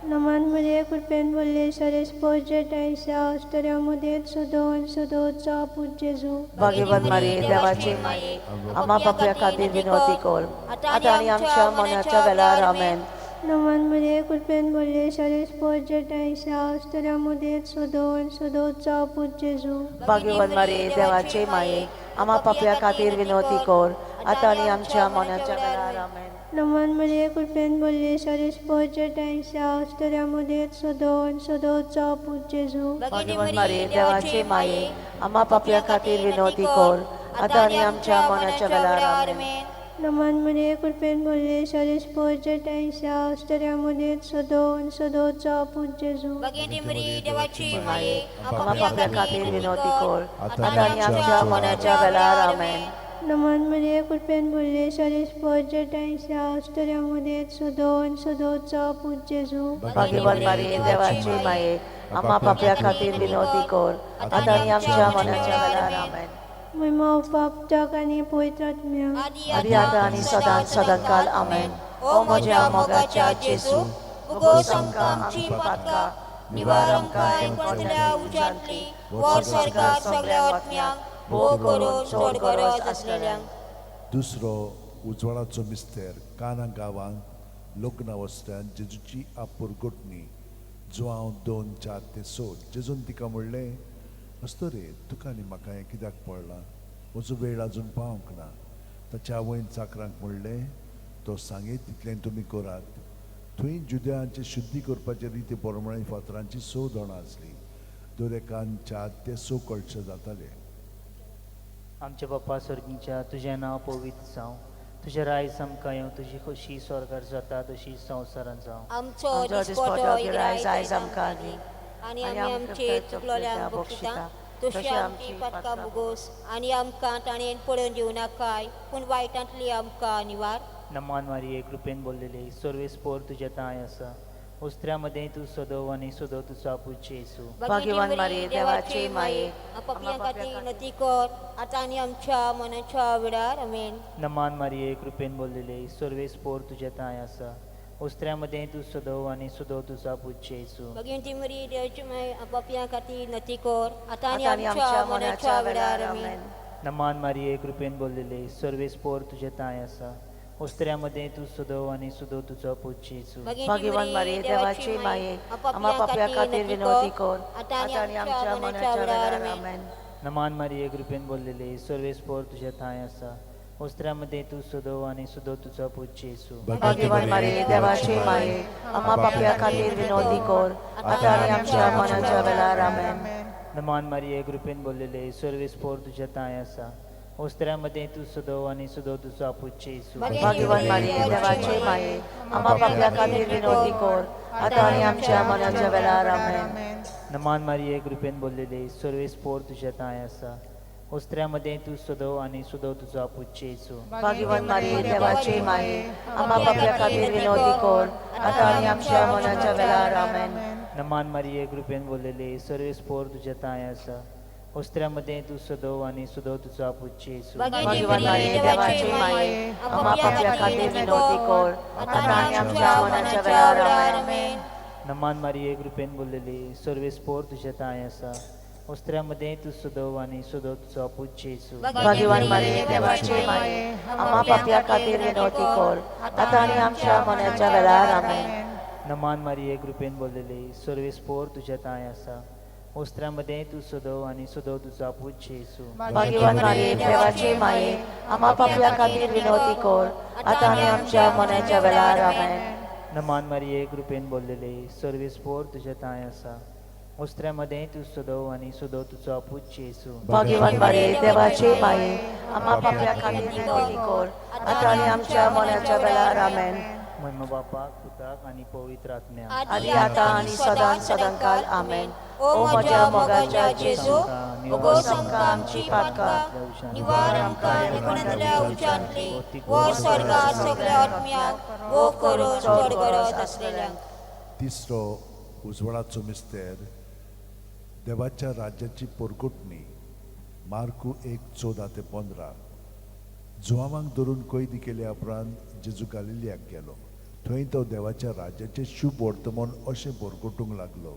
नमान मरिये कृपेन भरले सर्वेस्पर तांच्या ऑस्ट्रियामध्ये सदोन सदोचा पूत जेजू. भाग्यवान मारिये देवाचे माये, आम्हा पापया खातीर विनवती कर, आतां आनी आमच्या मरणाच्या वेळार. आमेन. नमान मरिये कृपेन भरले सर्वेस्पर तांच्या ऑस्ट्रियामध्ये सदोन सदोचा पूत जेजू. भाग्यवान मारिये देवाचे माये, आम्हा पापया खातीर विनवती कर, आतां आनी आमच्या मरणाच्या वेळार. आमेन. नमान मरिये कृपेन भरले सर्वेस्पर तांच्या ऑस्ट्रियामध्ये सदोन सदोचा पूत जेजू. भाग्यवान मारिये देवाचे माये, आम्हा पापया खातीर विनवती कर, आतां आनी आमच्या मरणाच्या वेळार. आमेन. नमान मरिये कृपेन भरले सर्वेस्पर तांच्या ऑस्ट्रियामध्ये सदोन सदोचा पूत जेजू. माये, आम्हा पापया खातीर विनवती कर, आतां आनी आमच्या मरणाच्या वेळार. आमेन. नमान मरिये कृपेन भरले सर्वेस्पर तांच्या ऑस्ट्रियामध्ये सदोन सदोचा पूत जेजू. भाग्यवान मारिये देवाचे माये, आम्हा पापया खातीर विनवती कर, आतां आनी आमच्या मरणाच्या वेळार. आमेन. महिमा बाप आनी पवित्र आत्म्या. आदी आतां आनी सदां सदांकाळ. आमेन. ओ म्हज्या मोगाच्या जेजू, भुगोस आमकां आमची पातकां, निवार आमकां एकोणातल्या उज्यांतली, वो स्वर्गार सगळ्या आत्म्यांक भो करून चड गरज आसलेल्यांक. दुसरो उजवाडाचो मिस्तेर काना गांवांत लग्न वस्त्रान जेजूची आपुरगोटणी. जुआंव 2:4-6. जेजून तिका म्हणलें, अस्तोरे, तुका आनी म्हाका हें कित्याक पडलां? म्हजो वेळ आजून पावंक ना. ताच्या आवयन चाकरांक म्हणलें, तो सांगीत तितलें तुमी करात. थंय जुद्यांचे शुद्धी करपाचे रिती प्रमाणे फातरांची 6 दोणां आसलीं. दर एकान 4 ते 6 कळशे जाताले. आमच्या बापा स्वर्गीच्या तुजें नांव पवित्र जावं, तुजें रायज आमकां येवं, तुजी खोशी स्वर्गार जाता तशी संवसारांत जावं. आमचो आमचो दिसपटो दिसपटो गिरायक गिरायक आयज आमकां दी आनी आमी आमचे चुकलोल्यांक बक्षिता तशी आमची पातकां भोगोस आनी आमकां ताणें पडून दिवं नाकाय पूण वायटांतली आमकां निवार. नमान मारिये, कृपेन बोललेले, सर्वेस्पोर तुज्या तांय आसा, उस्त्र्या मदें तूं सदव आनी सदव तुजो आपूत जेजू. भाग्यवान मारिये, देवाची माये, पापयां खातीर नती कर आतां आनी आमच्या मनाच्या वेळार. आमेन. नमान मारिये, कृपेन बोललेले, सर्वेस्पोर तुज्या तांय आसा, उस्त्र्या मदें तूं सदव आनी सदव तुजो आपूत जेजू. भगिनी मरी देवाची माये पापयां खातीर नती कर आतां आनी आनी आमच्या मनाच्या वेळार. आमेन. आमेन. नमान मारिये, कृपेन बोललेले, सर्वेस्पोर तुज्या तांय आसा, उस्त्र्या मदें तूं सदव आनी सदव तुजो आपूत जेजू. भाग्यवान मारिये, देवाची माये, आम्हा पापया खातीर विनवती कर आतां आनी आमच्या मनाच्या वेळार. आमेन. नमान मारिये, कृपेन बोललेले, सर्वेस्पोर तुज्या थांय आसा, उस्त्र्या मदें तूं सदव आनी सदव तुजो पूत जेजू. भाग्यवान मारिये, देवाची माये, आम्हा पापया खातीर विनवती कर आतां आनी आमच्या मनाच्या वेळार. आमेन. नमान मारिये, कृपेन बोललेले, सर्वेस्पोर तुज्या थांय आसा, उस्त्र्या मदें तूं सदव आनी सदव तुजो आपूत जेजू. भाग्यवान मारिये, देवाची माये, आम्हा पापया खातीर विनवती कर आतां आनी आमच्या मनाच्या वेळार. आमेन. नमान मारिये, कृपेन बोललेले, सर्वेस्पोर तुज्या थांय आसा, उस्त्र्या मदें तूं सदव आनी सदव तुजो आपूत जेजू. भाग्यवान मारिये, देवाची माये, आम्हा पापया खातीर विनवती कर आतां आनी आमच्या मनाच्या वेळार. आमेन. नमान मारिये, कृपेन बोललेले, सर्वेस्पोर तुज्या थांय आसा, उस्त्र्या मदें तूं सदव आनी सदव तुजो आपूत जेजू. भाग्यवान मारिये, देवाची माये, आम्हा पापया खातीर विनवती कर आतां आनी आमच्या मनाच्या वेळार. आमेन. नमान मारिये, कृपेन बोललेले, सर्वेस्पोर तुज्या थांय आसा, उस्त्र्या मदें तूं सदव आनी सदव तुजो आपूत जेजू. भाग्यवान मारिये, देवाची माये, आम्हा पापया खातीर विनवती कर आतां आनी आमच्या मनाच्या वेळार. आमेन. नमान मारिये, कृपेन बोललेले, सर्वेस्पोर तुज्या थांय आसा, उस्त्र्या मदें तूं सदव आनी सदव तुजो आपूत जेजू. भाग्यवान मारिये, देवाची माये, आम्हा पापया खातीर विनवती कर आतां आनी आमच्या मनाच्या वेळार. आमेन. नमान मारिये, कृपेन बोललेले, सर्वेस्पोर तुज्या थांय आसा, उस्त्र्या मदें तूं सदव आनी सदव तुजो आपूत जेजू. भाग्यवान मारिये, देवाची माये, आम्हा पापया खातीर विनवती कर आतां आनी आमच्या मनाच्या वेळार. आमेन. महिमा बापाक, पुताक आनी पवित्र आत्म्याक. आदी आतां आनी सदां सदांकाल. आमेन. ओ म्हज्या मोगाच्या जेजू, उगोस आमकां आमची पातकां निवार आमकां लेखणांतल्या उच्चांतली वो स्वर्गात सगळ्या आत्म्याक वो करून चड गरज आसलेल्यांक. तिसरो उजवाडाचो मिस्तेर, देवाच्या राज्याची पोरकुटणी. मार्कू 1:14 ते 15. जुवांवांक धरून कैदी केल्या उपरांत जेजू गालिलियाक गेलो. थंय तो देवाच्या राज्याचें शुभ वर्तमान अशें बोरकोटूंक लागलो.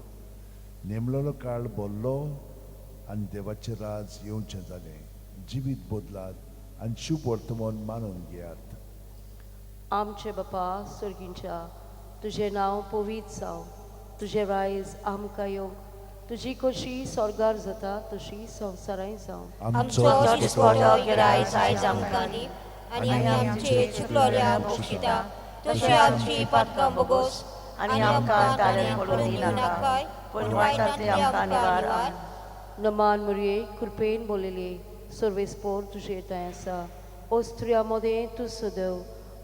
नेमलेलो काळ बोल्लो आनी देवाचें राज येवचें जालें. जिवीत बदलात आनी शुभ वर्तमान मानून घेयात. आमचे बापा सर्गींच्या, तुजें नांव पवित्र जावं, तुजें रायज आमकां येवं, तुजी खोशी स्वर्गार जाता तशी संवसारांय जावं. आमचो आमचो दिसपटो दिसपटो गिरायक आयज आमकां दी आनी आमी आमचे चुकलोल्या बक्षिता तशी आमची पातकां भोगोस आनी आमकां ताळेर पडून दिनाकाय, पूण वायटांतली आमकां निवार. आमेन. नमान मुरये, कृपेन बोललेले, सर्वेस्पोर तुजें थंय आसा, ओस्त्रिया मदें तूं सदव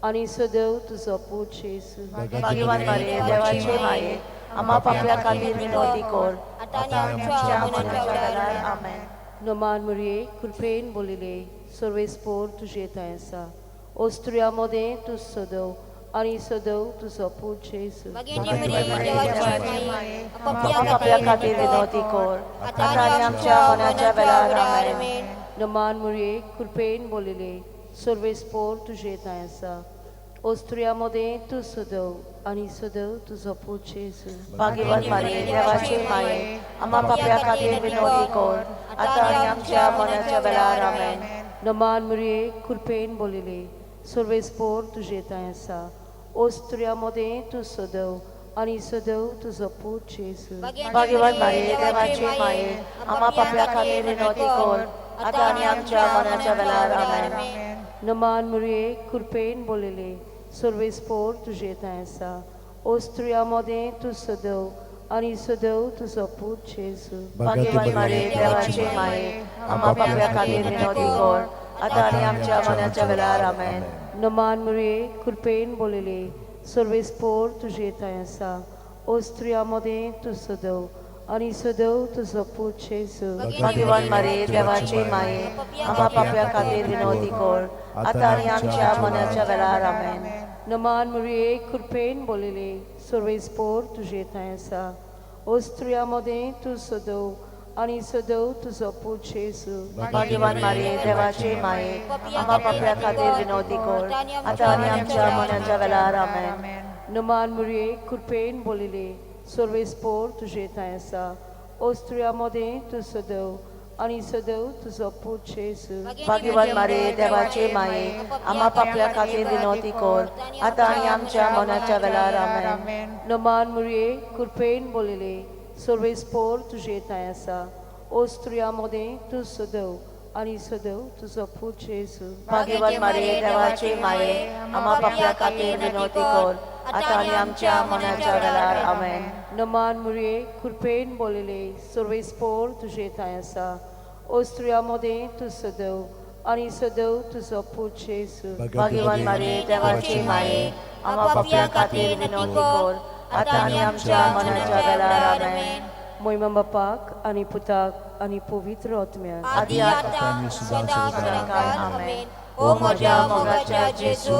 आनी सदव तुजो पूत जेजू. भाग्यवान मारिये, देवाची माये, आम्हा पापया खातीर विनवती कर आतां आनी आमच्या मनाच्या वेळार. आमेन. नमान मुरये, कृपेन बोललेले, सर्वेस्पोर तुजें थंय आसा, ओस्त्रिया मदें तूं सदव आनी सदव तुजो पूत जेजू. भगिनी मरिये, देवाची माये आम्हा पापया खातीर विनवती कर आतां आनी आमच्या मनाच्या वेळार. आमेन. नमान मुरये, कृपेन बोललेले, सर्वेस्पोर तुजें थंय आसा, ओस्त्रिया मदें तूं सदव आनी सदव तुजो पूत जेजू. भाग्यवान मारिये, देवाची माये, आम्हा पापया खातीर विनवती कर आतां आनी आमच्या मनाच्या वेळार. आमेन. नमान मुरये, कृपेन बोललेले, सर्वेस्पोर तुजें थंय आसा, ओस्त्रिया मदें तूं सदव आनी सदव तुजो पूत जेजू. भाग्यवान मारिये, देवाची माये, आम्हा पापया खातीर विनवती कर आतां आनी आमच्या मनाच्या वेळार. आमेन. नमान मुरये, कृपेन बोललेले, सर्वेस्पोर तुजें थंय आसा, ओस्त्रिया मदें तूं सदव आनी सदैव तुजो पूत जेजू. भाग्यवान मारिये, देवाचे माये, आम्हा पापया खातीर विनवती कर, आतां आनी आमच्या मरणाच्या वेळार. आमेन. नमान मरिये, कृपेन बोलिले, सर्वेस्पोर तुजे थंय आसा, ओ स्त्रिया मदें तूं सदैव आनी सदैव तुजो पूत जेजू. भाग्यवान मारिये, देवाचे माये, आम्हा पापया खातीर विनवती कर, आतां आनी आमच्या मरणाच्या वेळार. आमेन. नमान मरिये, कृपेन बोलिले, सर्वेस्पोर तुजे थंय आसा, ओ स्त्रिया मदें तूं सदैव आनी सदैव तुजो पूत जेजू. भाग्यवान मारिये, देवाचे माये, आम्हा पापया खातीर विनवती कर, आतां आनी आमच्या मरणाच्या वेळार. आमेन. नमान मरिये, कृपेन बोलिले, सर्वेस्पोर तुजे थंय आसा, ओ स्त्रिया मदें तूं सदैव आनी सदैव तुजो पूत जेजू. भाग्यवान मारिये, देवाचे माये, आम्हा पापया खातीर विनवती कर, आतां आनी आमच्या मरणाच्या वेळार. आमेन. नमान मरिये, कृपेन बोलिले, सर्वेस्पोर तुजे थंय आसा, ओ स्त्रिया मदें तूं सदैव आनी सदैव तुजो पूत जेजू. भाग्यवान मारिये, देवाचे माये, आम्हा पापया खातीर विनवती कर, आतां आनी आमच्या मरणाच्या वेळार. आमेन. नमान मरिये, कृपेन बोलिले, सर्वेस्पोर तुजे थंय आसा, ओ स्त्रिया मदें तूं सदैव आनी सदैव तुजो पूत जेजू. भाग्यवान मारिये, देवाचे माये, आम्हा पापया खातीर विनवती कर, आतां आनी आमच्या मरणाच्या वेळार. आमेन. मोहिमा बापाक आनी पुताक आनी पवित्र आत्म्याक. आदी आतां सदां सदांकाळ. आमेन. ओ म्हज्या मोगाच्या जेजू,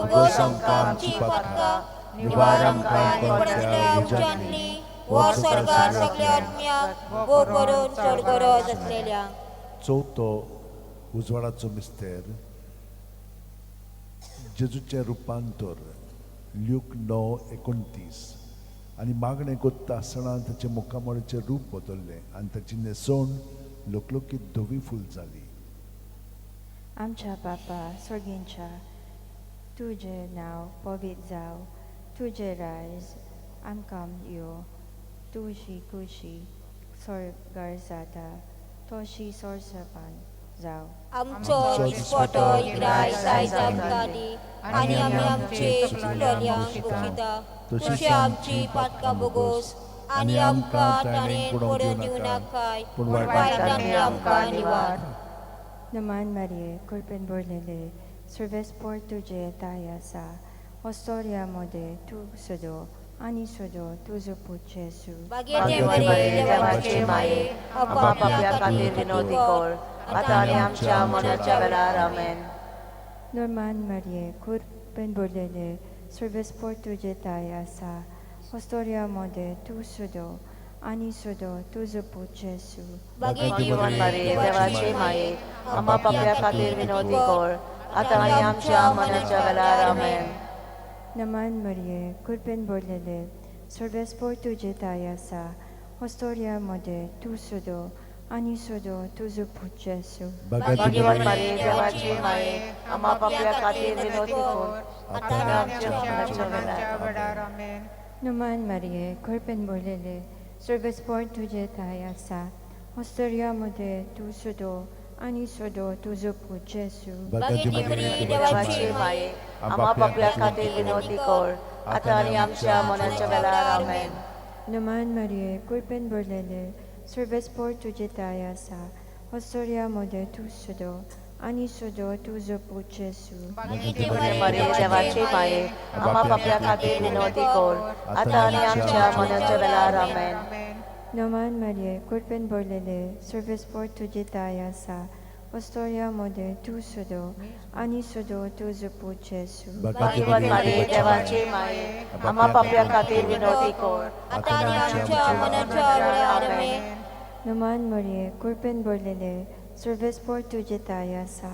उगोस आमकां आमची पातकां, निवार आमकां कोणाच्या उज्यांतली, वर स्वर्गार सगल्या आत्म्याक गो करून चड गरज आसलेल्या. चवथो उजवाडाचो मिस्तेर, जेजूचें रुपांतर, ल्यूक 9:29. आनी मागणें कोत्ता आसतना ताचें मुखामळाचें रूप बदल्लें आनी ताची न्हेसवण लकलकीत धवी फूल जाली. आमच्या बापा सर्गींच्या, तुजें नांव पवित्र जावं, तुजें रायज आमकां यो, तुजी खुशी स्वर्गार जाता तशी संवसारांत जावं. आमचो दिसपटो ग्रायज आयज आमकां दी आनी आमी आमचे चुकलेल्यांक बक्षिता तशी आमची पातकां बोगोस आनी आमकां ताणें पडून दिवं नाकाय, पूण वायटांतली आमकां निवार. नमान मारिये, कृपेन भरलेले, सर्वेस्पोर तुजे ताय आसा, ओस्तोर्या मदें तूं सदो आनी सदो तुजो पूत जेजू. भाग्यवती मरिये, देवाचे माये, आम्हा पापया खातीर विनवती कर, आतां आनी आमच्या मरणाच्या वेळार. आमेन. नॉर्मान मारिये, कृपेन भरलेले, सर्वेस्पोर तुजे ताय आसा, ओस्तोर्या मदें तूं सदो आनी सदो तुजो पूत जेजू. भाग्यवान मारिये, देवाचे माये, आम्हा पापया खातीर विनवती कर, आतां आनी आमच्या मरणाच्या वेळार. आमेन. नमान मरिये, कृपेन भरलेले, सर्वेस्पोर तुजे ताय आसा, ओस्तोर्या मदें तूं सदो आनी सदो तुजो पूत जेजू. भाग्यवान मारिये, देवाचे माये, आम्हा पापया खातीर विनवती कर, आतां आनी आमच्या मरणाच्या वेळार. आमेन. नमान मारिये, कृपेन भरलेले, सर्वेस्पोर तुजे ताय आसा, ओस्तोर्या मदें तूं सदो आनी सदो तुजो पूत जेजू. भाग्यवती मरिये, देवाचे माये, आम्हा पापया खातीर विनवती कर, आतां आनी आमच्या मरणाच्या वेळार. आमेन. नमान मारिये, कृपेन भरलेले, सर्वेस्पोर तुजे ताय आसा, ओस्तोर्या मदें तूं सदो आनी सदो तुजो पूत जेजू. भाग्यवती मारिये, देवाचे माये, आम्हा पापया खातीर विनवती कर, आतां आनी आमच्या मरणाच्या वेळार. आमेन. नमान मारिये, कृपेन भरलेले, सर्वेस्पोर तुजे ताय आसा, ओस्तोर्या मदें तूं सदो आनी सदो तुजो पूत जेजू. भाग्यवान मारिये, देवाचे माये, आम्हा पापया खातीर विनवती कर, आतां आनी आमच्या मरणाच्या वेळार. आमेन. नमान मरिये, कृपेन भरलेले, सर्वेस्पोर तुजे ताय आसा,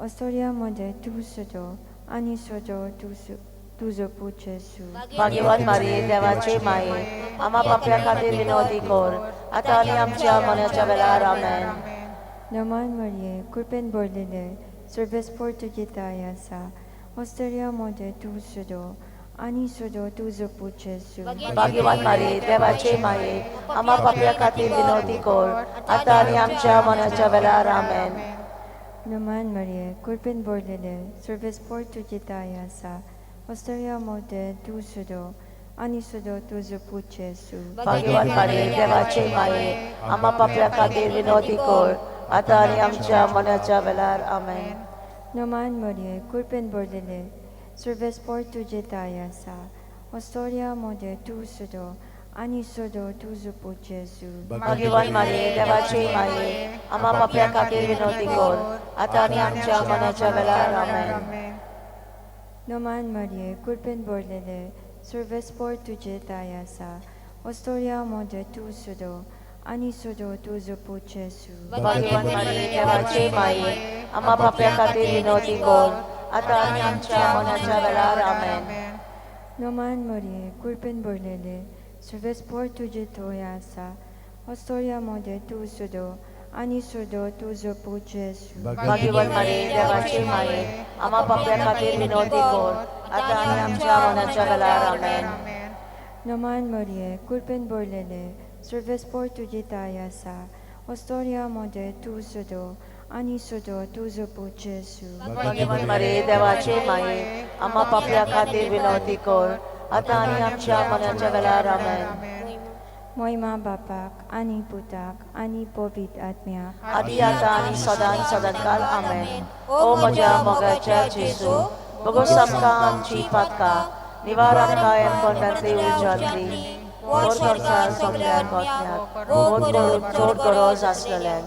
ओस्तोर्या मदें तूं सदो आनी सदो तुजो पूत जेजू. भाग्यवान मारिये, देवाचे माये, आम्हा पापया खातीर विनवती कर, आतां आनी आमच्या मरणाच्या वेळार. आमेन. नमान मरिये, कृपेन भरलेले, सर्वेस्पोर तुजे ताय आसा, ओस्तोर्या मदें तूं सदो आनी सदो तुजो पूत जेजू. भाग्यवान मारिये, देवाचे माये, आम्हा पापया खातीर विनवती कर, आतां आनी आमच्या मरणाच्या वेळार. आमेन. नमान मरिये, कृपेन भरलेले, सर्वेस्पोर तुजे ताय आसा, ओस्तोर्या मदें तूं सदो आनी सुदो तुजो पूत जेजू. भाग्यवान मारिये देवाचे माये आम्हा पापया खातीर विनवती कर आतां आनी आमच्या मनाच्या वेळार. आमेन. नमान मरिये कृपेन भरलेले सर्वेस्पोर तुजे ताय आसा ओस्तोरिया मोदें तूं सुदो आनी सुदो तुजो पूत जेजू. भाग्यवान मारिये देवाचे माये आम्हा पापया खातीर विनवती कर आतां आनी आमच्या मनाच्या वेळार. आमेन. नमान मरिये कृपेन भरलेले सर्वेस्पोर तुजे ताय आसा ओस्तोरिया मोदें तूं सुदो आनी सुदो तुजो पूत जेजू. भाग्यवान मारिये देवाचे माये आम्हा पापया खातीर विनवती कर आतां आनी आमच्या मनाच्या वेळार. आमेन. नमान मरिये कृपेन भरलेले सर्वेस्पोर तुजे थंय आसा ओस्तोरिया मोदें तूं सुदो आनी सुदो तुजो पूत जेजू. भाग्यवान मारिये देवाचे माये आम्हा पापया खातीर विनवती कर आतां आनी आमच्या मनाच्या वेळार. आमेन. नमान मरिये कृपेन भरलेले सर्वेस्पोर तुजे ताय आसा ओस्तोरिया मोदें तूं सुदो आनी सुदो तुजो पूत जेजू. भाग्यवान मारिये देवाचे माये आम्हा पापया खातीर विनवती कर आतां आनी आमच्या मनाच्या वेळार. आमेन. मोहिमा बापाक आनी पुताक आनी पवित्र आत्म्याक आदी आतां आनी सदां सदांकाल. आमेन. ओ म्हज्या मोगाच्या जेजू बगोस आमकां आमची पातकां निवार आमकां एमकोंडांतली उज्यांतली व्हर संवसार सगळ्या गोत्न्याक भोव करून चड गरज आसलेल्यांक.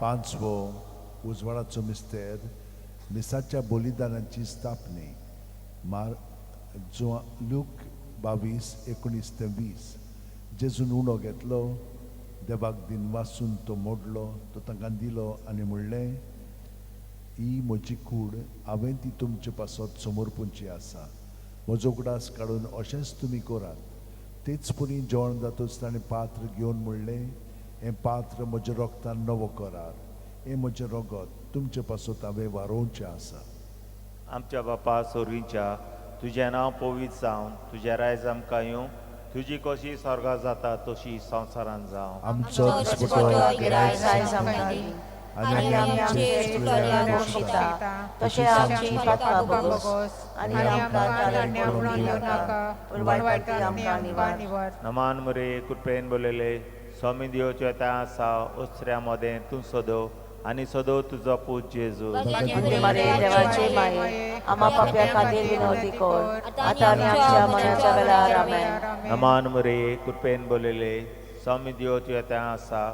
पांचवो उजवाडाचो मिस्तेर मिसाच्या बलिदानाची स्थापने मार जो लूक 22:19 ते 20. जेजून उणो घेतलो देवाक दिन वासून तो मोडलो तो तांकां दिलो आनी म्हणलें ही म्हजी कूड हांवें ती तुमचे पासत समर्पूंची आसा म्हजो उगडास काडून अशेंच तुमी करात. तेच परी जेवण जातूच ताणें पात्र घेवन म्हणलें हें पात्र म्हज्या रोगतान नवो करार हें म्हजें रगत तुमचे पासत हांवें वारोवचें आसा. आमच्या बापा सोरींच्या तुजें नांव पवित्र जावन तुजें रायज आमकां येवं तुजी कशी स्वर्गार जाता तशी संवसारान जावं. आमचो दिसपटो गिरायक आयज आमकां दी आनी आमी आमचे चुकलेल्यांक बक्षिता तशें आमची पातकां भोगोस आनी आमकां तारण पडून दिवनाका पूण वायटांतली आमकां निवार. नमान मरे कृपेन बोलयले स्वामी देवच्या त्या आसा ओसऱ्या मदें तूं सदो आनी सदो तुजो पूत जेजू. मारिये देवाचे माये आम्हा पापया खातीर विनवती कर आतां आनी आमच्या मनाच्या वेळार. आमेन. नमान मरे कृपेन बोलयले स्वामी देव तुज्या त्या आसा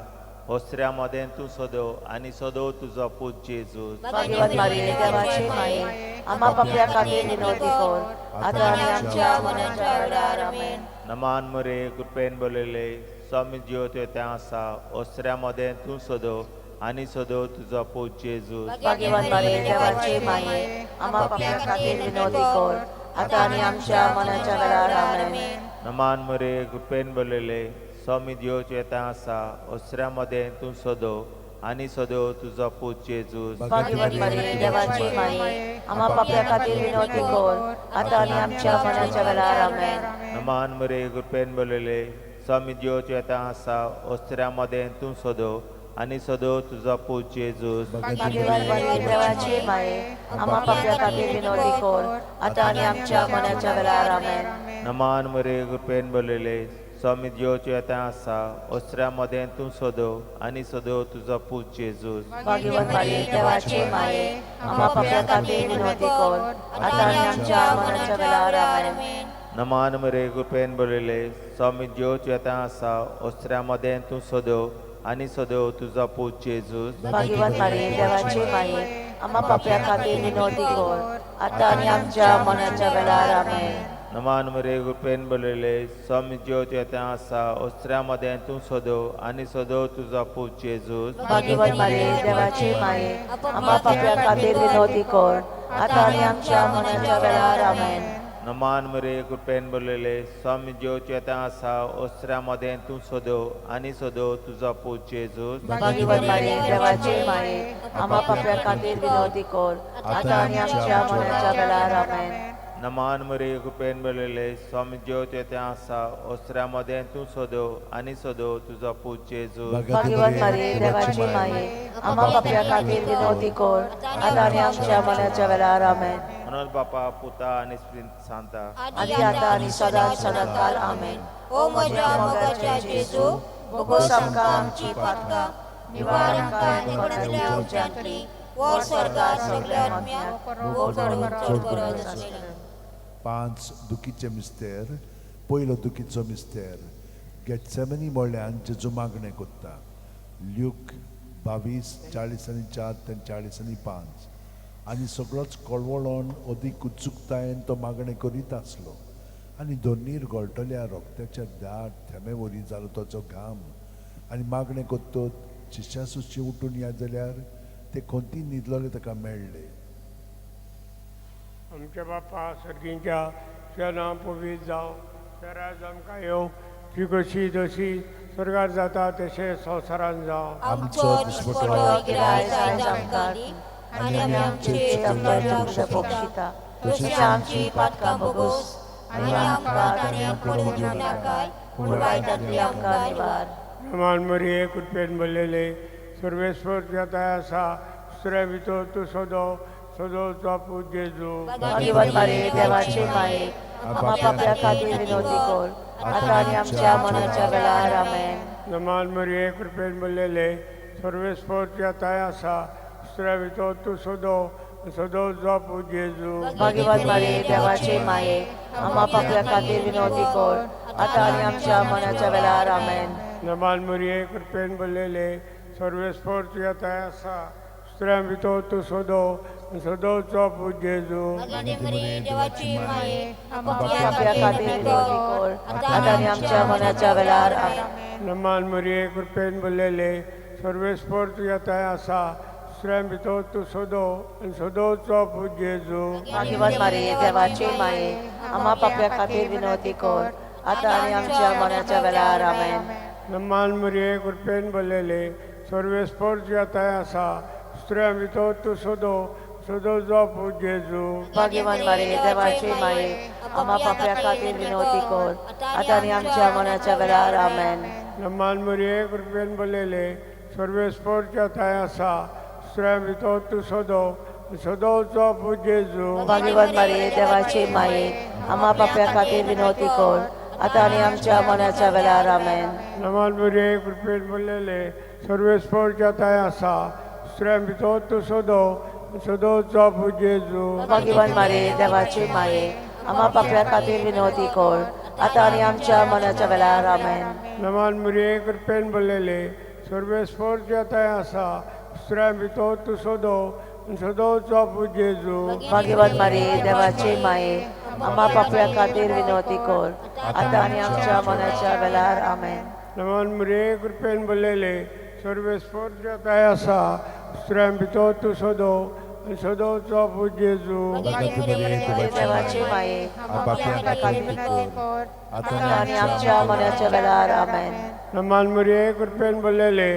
ओसऱ्या मदें तूं सदो आनी सदो तुजो पूत जेजू. भाग्यवान मारिये देवाचे माये आम्हा पापया खातीर विनवती कर आतां आनी आमच्या मनाच्या वेळार. आमेन. नमान मरे कृपेन बोलयले स्वामी देव तुज्या त्या आसा ओसऱ्या मदें तूं सदो आनी सदो तुजो पूत जेजू. भाग्यवान मारिये देवाचे माये आम्हा पापया खातीर विनवती कर आतां आनी आमच्या मनाच्या वेळार. आमेन. नमान मरे कृपेन बोलयले स्वामी देव तुज्या आसा ओसऱ्या मदें तूं सदो आनी सदो तुजो पूत जेजू. भाग्यवान मारिये देवाचे माये आम्हा पापया खातीर विनवती कर आतां आनी आमच्या मनाच्या वेळार. आमेन. नमान मरे कृपेन बोलयले स्वामी देव तुज्या आसा ओसऱ्या मदें तूं सदो आनी सदो तुजो पूत जेजू. भाग्यवान मारिये देवाचे माये आम्हा पापया खातीर विनवती कर आतां आनी आमच्या मनाच्या वेळार. आमेन. नमान मरे कृपेन बोलयले स्वामी देव तुज्या आसा ओसऱ्या मदें तूं सदो आनी सदो तुजो पूत जेजू. भाग्यवान मारिये देवाचे माये आम्हा पापया खातीर विनवती कर आतां आनी आमच्या मनाच्या वेळार. आमेन. नमान मरे कृपेन बोलयले स्वामी देव तुज्या आसा ओसऱ्या मदें तूं सदो आनी सदो तुजो पूत जेजू. भाग्यवान मारिये देवाचे माये आम्हा पापया खातीर विनवती कर आतां आनी आमच्या मनाच्या वेळार. आमेन. नमान मरे कृपेन बोलयले स्वामी देव तुज्या आसा ओसऱ्या मदें तूं सदो आनी सदो तुजो पूत जेजू. भाग्यवान मारिये देवाचे माये आम्हा पापया खातीर विनवती कर आतां आनी आमच्या मनाच्या वेळार. आमेन. नमान मरे कृपेन बोलयले स्वामी देव तुज्या आसा ओसऱ्या मदें तूं सदो आनी सदो तुजो पूत जेजू. भाग्यवान मारिये देवाचे माये आम्हा पापया खातीर विनवती कर आतां आनी आमच्या मनाच्या वेळार. आमेन. नमान मरिये कृपेन भरलेले स्वामी देव तुजें आसा ओसऱ्या मदें तूं सोदो आनी सोदो तुजो पूत जेजू. भाग्यवान मारिये देवाची माये आम्हा पापया खातीर विनवती कर आतां आनी आमच्या मरणाच्या वेळार. आमेन. म्हणून बापा पुता आनी सांता आनी आतां आनी सदां सदां काल. आमेन. ओ म्हज्या मोगाच्या जेजू, भोगोस आमकां आमची पातकां, निवार आमकां कोणांतल्या उज्यांतली, वर स्वर्गार सगळ्या आत्म्यांक भोव करून चड गरज आसलेली. 5 दुखीचे मिस्तेर. पयलो दुखीचो मिस्तेर गेटसेमनी म्हळ्यान जेजू मागणें कोत्ता. ल्यूक 22:44 ते 45. आनी सगळोच कळवळोन अदीक उत्सुकतायेन तो मागणें करीत आसलो आनी दोनीर गळटल्या रोगत्याच्या दाट थेमे वरी जालो ताचो घाम. आनी मागणें कोत्तो शिश्या सुशी उठून या जाल्यार ते कोणती न्हिदलोले ताका मेळ्ळे. आमच्या बापा सर्गींच्या, तुझ्या नांव पवित्र जावं, तुझें राज आमकां येवं, तुजी कशी जशी स्वर्गार जाता तशें संवसारांत जावं. आमचो दिसपटो गिरायक आयज आमकां दी आनी आमी आमचे चुकलेल्यांक भोगशिता तशी आमची पातकां भोगोस आनी आमकां ताणें पडून दिवं नाकाय, पूण वायटांतली आमकां निवार. नमान मरिये कृपेन भरलेले सर्वेस्पर तुज्या थंय आसा, दुसऱ्या भितर तूं सोदो सोदो तुजो पूत जेजू. भाग्यवान मारिये देवाची माये आम्हा पापया खातीर विनवती कर आतां आनी आमच्या मरणाच्या वेळार. आमेन. नमान मरिये कृपेन भरलेले सर्वेस्पर तुज्या थंय आसा, दुसऱ्या भितर तूं सोदो सोदो तुजो पूत जेजू. भाग्यवान मारिये देवाची माये आम्हा पापया खातीर विनवती कर आतां आनी आमच्या मरणाच्या वेळार. आमेन. नमान मरिये कृपेन भरलेले सर्वेस्पर तुज्या थंय आसा, दुसऱ्या भितर तूं सोदो सोदो तुजो पूत जेजू. देवाची माये आमच्या पापया खातीर विनवती कर आतां आनी आमच्या मरणाच्या वेळार. आमेन. नमान मरिये कृपेन भरलेले सर्वेस्पर तुज्या थंय आसा, दुसऱ्या भितर तूं सोदो सोदो तुजो पूत जेजू. भाग्यवान मारिये देवाची माये आम्हा पापया खातीर विनवती कर आतां आनी आमच्या मरणाच्या वेळार. आमेन. नमान मरिये कृपेन भरलेले सर्वेस्पर तुज्या थंय आसा, दुसऱ्या भितर तूं सोदो सोदो तुजो पूत जेजू. भाग्यवान मारिये देवाची माये आम्हा पापया खातीर विनवती कर आतां आनी आमच्या मरणाच्या वेळार. आमेन. नमान मरिये कृपेन भरलेले सर्वेस्पर तुज्या थंय आसा, दुसऱ्या भितर तूं सोदो सोदो तुजो पूत जेजू. भाग्यवान मारिये देवाची माये आम्हा पापया खातीर विनवती कर आतां आनी आमच्या मरणाच्या वेळार. आमेन. नमान मरिये कृपेन भरलेले सर्वेस्पर तुज्या थंय आसा, दुसऱ्या भितर तूं सोदो सोदो तुजो पूत जेजू. भाग्यवान मारिये देवाची माये आम्हा पापया खातीर विनवती कर आतां आनी आमच्या मरणाच्या वेळार. आमेन. नमान मरिये कृपेन भरलेले सर्वेस्पर तुज्या थंय आसा, दुसऱ्या भितर तूं सोदो सोदो तुजो पूत जेजू. भाग्यवान मारिये देवाची माये आम्हा पापया खातीर विनवती कर आतां आनी आमच्या मरणाच्या वेळार. आमेन. नमान मरिये कृपेन भरलेले सर्वेस्पर तुज्या थंय आसा, दुसऱ्या भितर तूं सोदो सोदो तुजो पूत जेजू. देवाची माये आम्हा पापया खातीर विनवती कर आतां आनी आमच्या मरणाच्या वेळार. आमेन. नमान मरिये कृपेन भरलेले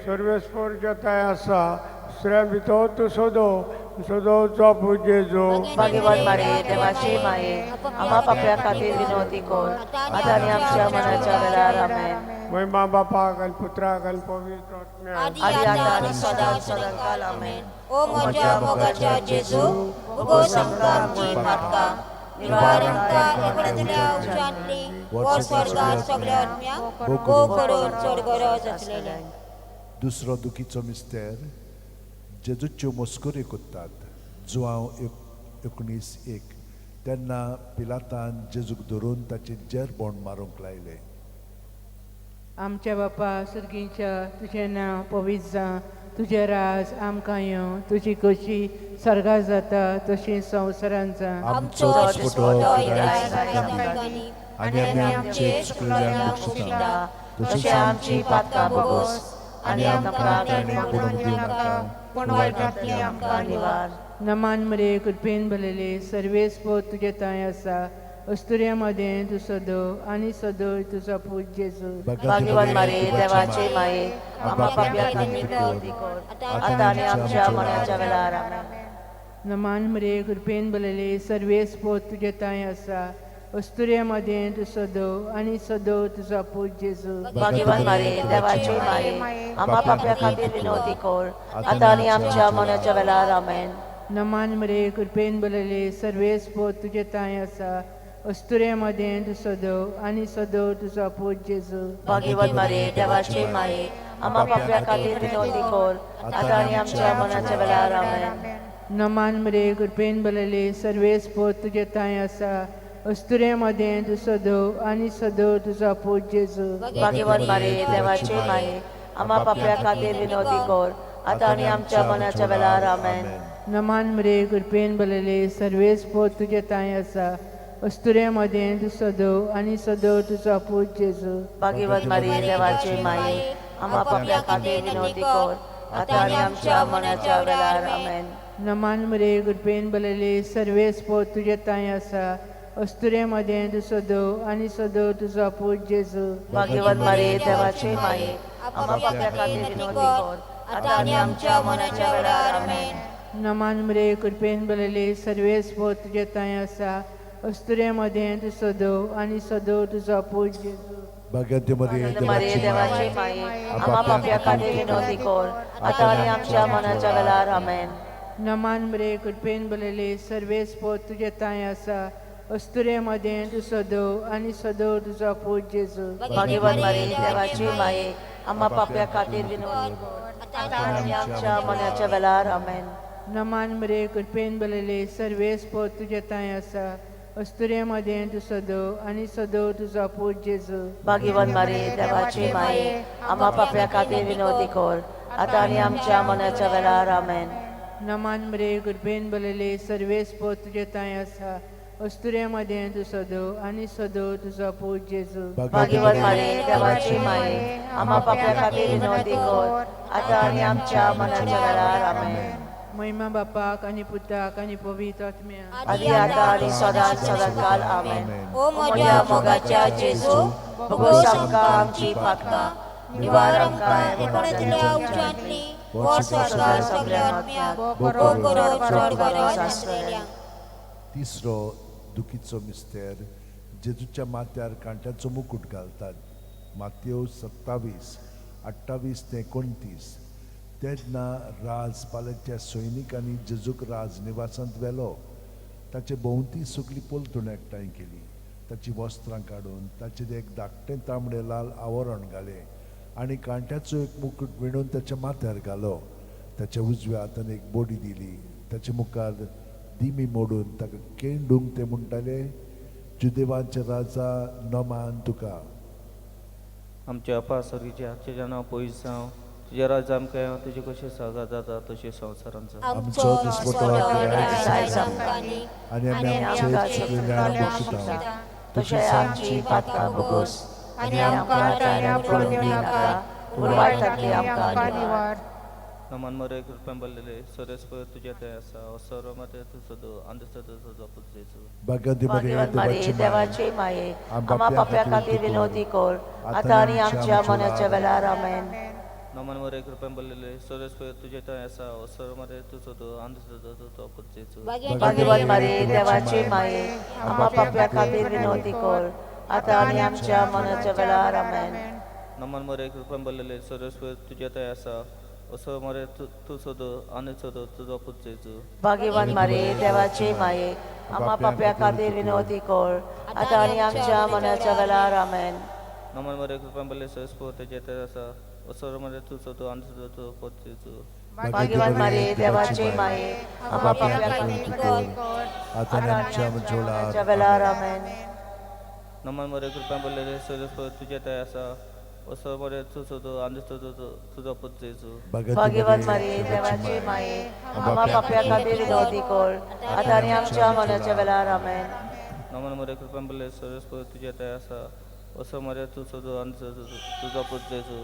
सर्वेस्पर तुज्या थंय आसा, दुसऱ्या भितर तूं सोदो सोदो तुजो पूत जेजू. भाग्यवान मारिये देवाची माये आम्हा पापया खातीर विनवती कर आतां आनी आमच्या मरणाच्या वेळार. आमेन. महिमा बापाक आनी पुत्राक आनी पवित्र आत्म्याक आदी आतां आनी सदां सदां काल. आमेन. ओ म्हज्या मोगाच्या जेजू, भोगोस आमकां आमची पातकां, निवार आमकां कोणांतल्या उज्यांतली, वर स्वर्गार सगळ्या आत्म्यांक भोव करून चड गरज आसलेली. दुसरो दुखीचो मिस्तेर जेजूच्यो मस्कऱ्यो कोत्तात. जुआंव 19:1. तेन्ना पिलातान जेजूक धरून ताचे जेरबोंड मारूंक लायले. आमच्या बापा सर्गींच्या, तुजें नांव पवित्र जावं, तुजें राज आमकां येवं, तुजी खोशी स्वर्गार जाता तशी संवसारांत जावं. आमचो दिसपटो गिरायक आमकां दी आनी आमी आमचे चुकलेल्यांक भोगशिता तशीच आमची पातकां भोगोस आनी आमकां ताणें पडूंक दिवं नाका, पूण वायटांतली आमकां निवार. नमान मरिये कृपेन भरलेले सर्वेस्पर तुजे थंय आसा, अस्तुऱ्यां मदें तूं सदो आनी सदोय तुजो पूत जेजू. भाग्यवान मारिये देवाची माये आम्हा पापया खातीर विनवती कर आतां आनी आमच्या मरणाच्या वेळार. आमेन. नमान मरिये कृपेन भरलेले सर्वेस पोर तुजे तांय आसा अस्तुरे मदें तूं सदो आनी सदो तुजो पूत जेजू. भाग्यवान मारिये देवाची माये आम्हा पाप्या खातीर विनवती कर आतां आनी आमच्या मनाच्या वेळार. आमेन. नमान मरिये कृपेन भरलेले सर्वेस पोर तुजे तांय आसा अस्तुरे मदें तूं सदो आनी सदो तुजो पूत जेजू. भाग्यवान मारिये देवाची माये आम्हा पाप्या खातीर विनवती कर आतां आनी आमच्या मनाच्या वेळार. आमेन. नमान मरिये कृपेन भरलेले सर्वेस पोर तुजे तांय आसा अस्तुरे मदें तूं सदो आनी सदो तुजो पूत जेजू. भाग्यवान मारिये देवाची माये आम्हा पाप्या खातीर विनवती कर आतां आनी आमच्या मनाच्या वेळार. आमेन. नमान मरिये कृपेन भरलेले सर्वेस पोर तुजे तांय आसा अस्तुरे मदें तूं सदो आनी सदो तुजो पूत जेजू. भाग्यवान मारिये देवाची माये आम्हा पाप्या खातीर विनवती कर आतां आनी आमच्या मनाच्या वेळार. आमेन. नमान मरिये कृपेन भरलेले सर्वेस पोर तुजे तांय आसा अस्तुरे मदें तूं सदो आनी सदो तुजो पूत जेजू. भाग्यवान मारिये देवाची माये आम्हा पाप्या खातीर विनवती कर आतां आनी आमच्या मनाच्या वेळार. आमेन. नमान मरिये कृपेन भरलेले सर्वेस पोर तुजे तांय आसा अस्तुरे मदें तूं सदो आनी सदो तुजो पूत जेजू. भाग्यवती मरिये मारिये देवाची माये आम्हा पाप्या खातीर विनवती कर आतां आनी आमच्या मनाच्या वेळार. आमेन. नमान मरिये कृपेन भरलेले सर्वेस पोर तुजे तांय आसा अस्तुरे मदें तूं सदो आनी सदो तुजो पूत जेजू. भाग्यवान मारिये देवाची माये आम्हा पाप्या खातीर विनवती कर आतां आनी आमच्या मनाच्या वेळार. आमेन. नमान मरिये कृपेन भरलेले सर्वेस पोर तुजे तांय आसा अस्तुरे मदें तूं सदो आनी सदो तुजो पूत जेजू. भाग्यवान मारिये देवाची माये आम्हा पाप्या खातीर विनवती कर आतां आनी आमच्या मनाच्या वेळार. आमेन. नमान मरिये कृपेन भरलेले सर्वेस पोर तुजे तांय आसा अस्तुरे मदें तूं सदो आनी सदो तुजो पूत जेजू. भाग्यवान मारिये देवाची माये आम्हा पाप्या खातीर विनवती कर आतां आनी आमच्या मनाच्या वेळार. आमेन. महिमा बापाक आनी पुताक आनी पवित्र आत्म्याक आदी आतां आनी सदां सदांकाल. आमेन. ओ म्हज्या मोगाच्या जेजू भोगोस आमकां आमची पातकां निवार आमकां एकोणांतल्या उज्यांतली वर स्वर्गार सगळ्या आत्म्याक बरो करो चड गरज आसलेल्यांक. तिसरो दुखीचो मिस्तेर जेजूच्या माथ्यार कांट्याचो मुकूट घालतात. मातयो 27 28 ते 29. तेन्ना राजपालाच्या सैनिकांनी जेजूक राजनिवासांत व्हेलो. ताचे भोंवती सगळी पलतूण एकठांय केली. ताची वस्त्रां काडून ताचेर एक धाकटें तांबडें लाल आवरण घालें आनी कांट्याचो एक मुकूट विणून ताच्या माथ्यार घालो. ताच्या उजव्या हातान एक बोडी दिली. ताचे मुखार दिमी मोडून ताका केंडूंक ते म्हणटाले, जुदेवांचे राजा नमान तुका. आमच्या आपा सर्गीच्या तुजें नांव पयस जावं, तुजें राज्य आमकां येवं, तुजें कशें स्वर्गार जाता तशें संवसारांत जावं. आमचो दिसपटो आयज आमकां दी आनी आमी आमचे चुकलेल्यांक बक्षिता तशें आमची पातकां भोगोस आनी आमकां ताण्या पडून दिनाका, पूण वायटांतली आमकां निवार. नमन मरे कृपेन भरलेले सर्वेस्पर तुजें थंय आसा असो माते तूं सदो आनी सदो तुजो पूत जेजू. भाग्यवती भाग्यवान मारिये देवाची माये आम्हा पाप्या खातीर विनवती कर आतां आनी आमच्या मनाच्या वेळार. आमेन. नमन मरे कृपेन भरलेले सर्वेस्पर तुजें थंय आसा असो माते तूं सदो आनी सदो तुजो पूत जेजू. भाग्यवान मारिये देवाची माये आम्हा पाप्या खातीर विनवती कर आतां आनी आमच्या मनाच्या वेळार. आमेन. नमन मरे कृपेन भरलेले सर्वेस्पर तुजें थंय आसा असो मरे तूं सदो आनी सदो तुजो पूत जेजू. भाग्यवान मारिये देवाची माये आम्हा पाप्या खातीर विनवती कर आतां आनी आमच्या मनाच्या वेळार. आमेन. नमन मरे कृपेन भरलेले सर्वेस्पर तुजें थंय आसा असो मरे तूं सदो आनी सदो तुजो पूत जेजू. भाग्यवान मारिये देवाची माये आम्हा पाप्या खातीर आतां आनी आमच्या वेळार. आमेन. नमन मरे कृपेन भरलेले सर्वेस्पर तुजें थंय आसा असो मरे तूं सदो आनी सदो तुजो पूत जेजू. भाग्यवान मारिये देवाची माये आम्हा पाप्या खातीर विनवती कर आतां आनी आमच्या मनाच्या वेळार. आमेन. नमन मरे कृपेन भरलेले सर्वेस्पर तुजें थंय आसा असो मरे तूं सदो आनी सदो तुजो पूत जेजू.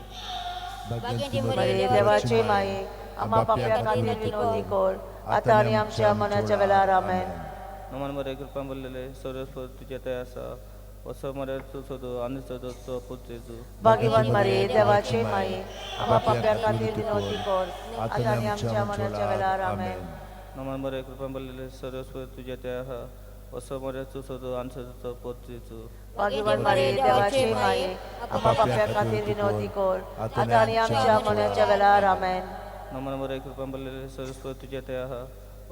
मारिये देवाची माये आम्हा पाप्या खातीर विनवती कर आतां आनी आमच्या मनाच्या वेळार. आमेन. नमन मरे कृपेन भरलेले सर्वेस्पर तुजें थंय आसा असो मरे तूं सदो आनी सदो तुजो पूत जेजू. भाग्यवान मारिये देवाची माये आम्हा पाप्या खातीर विनवती कर आतां आनी आमच्या मनाच्या वेळार. आमेन. नमन मरे कृपेन भरलेले सर्वेस्पर तुझे ते आहा असो मरे तूं सदो आनी सदो तुजो पूत जेजू. भाग्यवान मारिये देवाची माये, आम्हा पाप्या खातीर विनवती कर, आतां आनी आमच्या मरणाच्या वेळार. आमेन. नमन मरे कृपेन भरलेले सर्वेस्पर तुझे ते आहा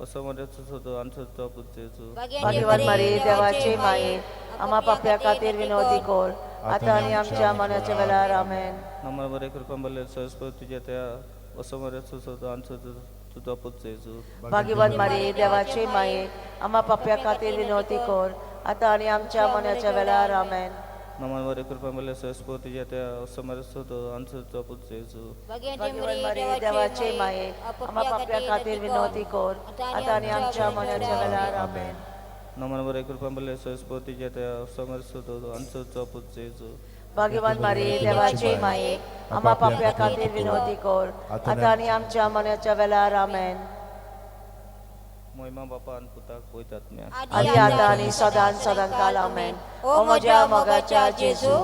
असो मरे तूं सदो आनी सदो तुजो पूत जेजू. भाग्यवान मारिये देवाची माये, आम्हा पाप्या खातीर विनवती कर, आतां आनी आमच्या मरणाच्या वेळार. आमेन. नमन मरे कृपेन भरलेले सर्वेस्पर तुझे ते आहा असो मरे तूं सदो आनी सदो तुजो पूत जेजू. भाग्यवान मारिये देवाची माये, आम्हा पाप्या खातीर विनवती कर, आतां आनी आमच्या मरणाच्या वेळार. आमेन. नमन मरे कृपेन भरलेले सर्वेस्पर तुझे ते आहा असो मरे तूं सदो आनी सदो तुजो पूत जेजू. भाग्यवान मारिये देवाची माये, आम्हा पाप्या खातीर विनवती कर, आतां आनी आमच्या मरणाच्या वेळार. आमेन. नमन मरे कृपेन भरलेले सर्वेस्पर तुझे ते आहा असो मरे तूं सदो आनी सदो तुजो पूत जेजू. भाग्यवान मारिये देवाची माये, आम्हा पाप्या खातीर विनवती कर, आतां आनी आमच्या मरणाच्या वेळार. आमेन. मोहिमा बापा आनी पुताक पवित्र आत्म्याक. आनी आतां आनी सदां सदां काल. आमेन. ओ म्हज्या मोगाच्या जेजू,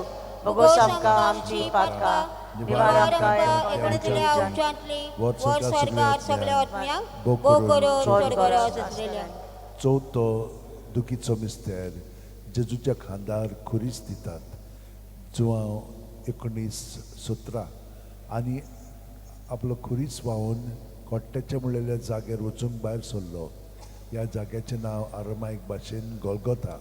भोगोस आमकां आमची पातकां, निवार आमकां एकोणितल्या उच्चांतली वर स्वर्गार सगळ्या आत्म्यांक भोग करून चड गरज आसलेल्या. चवथो दुखीचो मिस्तेर, जेजूच्या खांदार खुरीस दितात. जुवांव 19:17. आनी आपलो खुरीस व्हांवून कोट्ट्याच्या म्हणलेल्या जाग्यार वचूंक भायर सरलो. ह्या जाग्याचें नांव आरमायक भाशेन गोलगोता.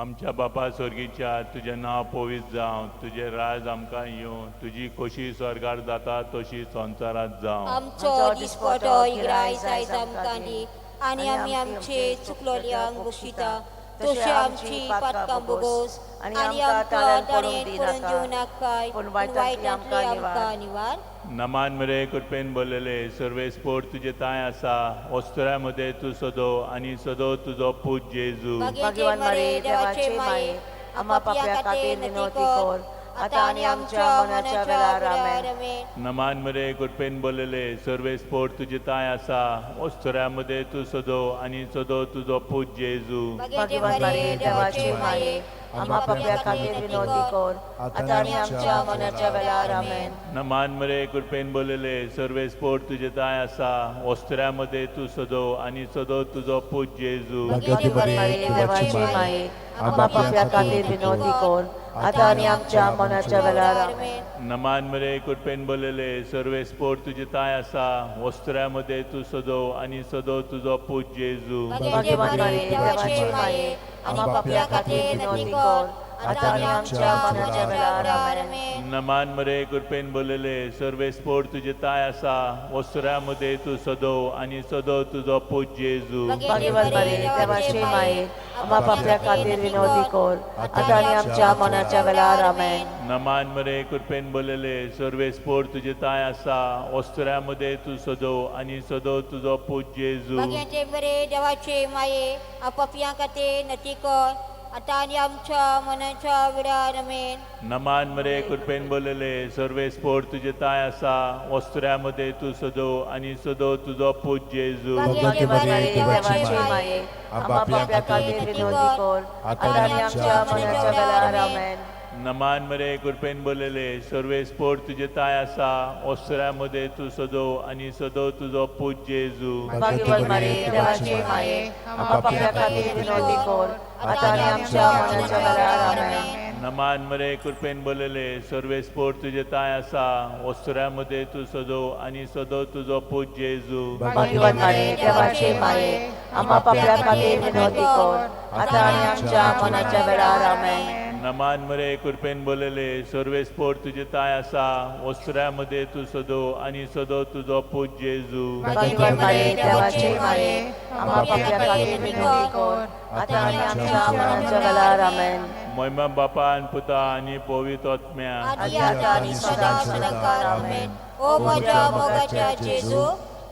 आमच्या बापा स्वर्गीच्या, तुजें नांव पवित्र जावं, तुजें राज आमकां येवं, तुजी खोशी स्वर्गार जाता तशी संवसारांत जावं. आमचो दिसपटो इग्रायज आयज आमकां दी, आनी आमी आमचे चुकलोल्यांक बक्षिता तशी आमची पातकां बोगोस, आनी आमकां ताणें पडून दिवं नाकाय, पूण वायटांतली आमकां निवार. नमान मरे कृपेन भरलेले सर्वेस्पर तुजे तांय आसा, वस्तुऱ्या मदें तूं सदो आनी सदो तुजो पूत जेजू. भाग्यवान मारिये देवाची माये, आम्हा पाप्या खातीर विनवती कर, आतां आनी आमच्या मरणाच्या वेळार. आमेन. नमान मरे कृपेन भरलेले सर्वेस्पर तुजे तांय आसा, वस्तुऱ्या मदें तूं सदो आनी सदो तुजो पूत जेजू. भाग्यवान मारिये देवाची माये, आम्हा पाप्या खातीर विनवती कर, आतां आनी आमच्या मरणाच्या वेळार. आमेन. नमान मरे कृपेन भरलेले सर्वेस्पर तुजे तांय आसा, वस्तुऱ्या मदें तूं सदो आनी सदो तुजो पूत जेजू. भाग्यवान मारिये देवाची माये, आम्हा पाप्या खातीर विनवती कर, आतां आनी आमच्या मरणाच्या वेळार. आमेन. नमान मरे कृपेन भरलेले सर्वेस्पर तुजे तांय आसा, वस्तुऱ्या मदें तूं सदो आनी सदो तुजो पूत जेजू. भाग्यवान मारिये देवाची माये, आम्हा पाप्या खातीर विनवती कर, आतां आनी आमच्या मरणाच्या वेळार. आमेन. नमान मरे कृपेन भरलेले सर्वेस्पर तुजे तांय आसा, वस्तुऱ्या मदें तूं सदो आनी सदो तुजो पूत जेजू. भाग्यवान मारिये देवाची माये, आम्हा पाप्या खातीर विनवती कर, आतां आनी आमच्या मरणाच्या वेळार. आमेन. नमान मरे कृपेन भरलेले सर्वेस्पर तुजे तांय आसा, वस्तुऱ्या मदें तूं सदो आनी सदो तुजो पूत जेजू. भाग्याचे बरे देवाचे माये, आपापयां खातीर नती कर, आतां आनी आमच्या मनाच्या वेळार. आमेन. नमान मरे कृपेन भरलेले सर्वेस्पर तुजे तांय आसा, वस्तुऱ्या मदें तूं सदो आनी सदो तुजो पूत जेजू. भाग्यवान मारिये देवाची माये, आम्हा पाप्या खातीर विनवती कर, आतां आनी आमच्या मरणाच्या वेळार. आमेन. नमान मरे कृपेन भरलेले सर्वेस्पर तुजे तांय आसा, वस्तुऱ्या मदें तूं सदो आनी सदो तुजो पूत जेजू. भाग्यवान मारिये देवाची माये, आम्हा पाप्या खातीर विनवती कर, आतां आनी आमच्या मरणाच्या वेळार. आमेन. नमान मरे कृपेन भरलेले सर्वेस्पर तुजे तांय आसा, वस्तुऱ्या मदें तूं सदो आनी सदो तुजो पूत जेजू. भाग्यवान मारिये देवाची माये, आम्हा पाप्या खातीर विनवती कर, आतां आनी आमच्या मरणाच्या वेळार. आमेन. नमान मरे कृपेन भरलेले सर्वेस्पर तुजे तांय आसा, वस्तुऱ्या मदें तूं सदो आनी सदो तुजो पूत जेजू. भाग्यवान मारिये देवाची माये, आम्हा पाप्या खातीर विनवती कर, आतां आनी आमच्या मरणाच्या वेळार. आमेन. मोहिमा बापा आनी पुता आनी पवित्र आत्म्या. आदी आतां आनी सदां सदां काल. आमेन. ओ म्हज्या मोगाच्या जेजू,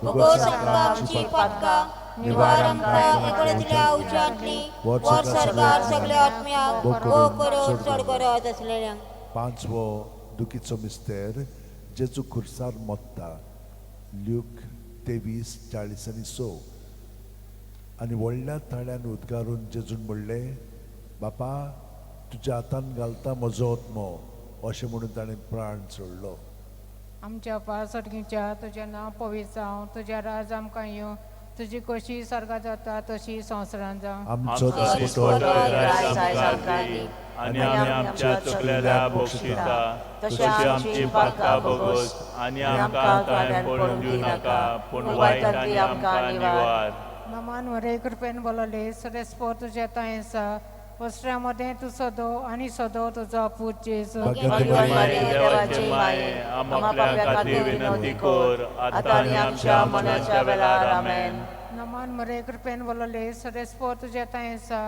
भोगोस आमकां आमची पातकां, निवार आमकां एकोणितल्या उच्चांतली वर स्वर्गार सगळ्या आत्म्यांक भोग करून चड गरज आसलेल्यांक. पांचवो दुखीचो मिस्तेर, जेजू खुर्सार मोत्ता. ल्यूक 23:46. आनी व्हडल्या ताळ्यान उद्गारून जेजून म्हणलें, बापा तुज्या हातान घालता म्हजो आत्मो, अशें म्हणून ताणें प्राण सोडलो. आमच्या बापा सर्गीच्या तुजें नांव पवित्र जावं, तुजें राज आमकां येवं, तुजी कशी स्वर्गात जाता तशी संवसारांत जावं. आमचो दिसपटो रायज आमकां दी आनी आमी आमच्या चुकलेल्या बक्षिता तशी आमची पातकां भोगोस आनी आमकां कांय पडून दिवं नाका, पूण वायट आनी आमकां निवार. नमन वरे कृपेन बोलले सरेस्पो तुजें तांय आसा, वस्त्रा मदें तूं सदो आनी सदो तुजो पूत जेजू. भगवती देवाची माये, आम आपल्या खातीर विनंती कर आतां आनी आमच्या मनाच्या वेळार. आमेन. नमन मरे कृपेन बोलले सरेस्पो तुजें तांय आसा,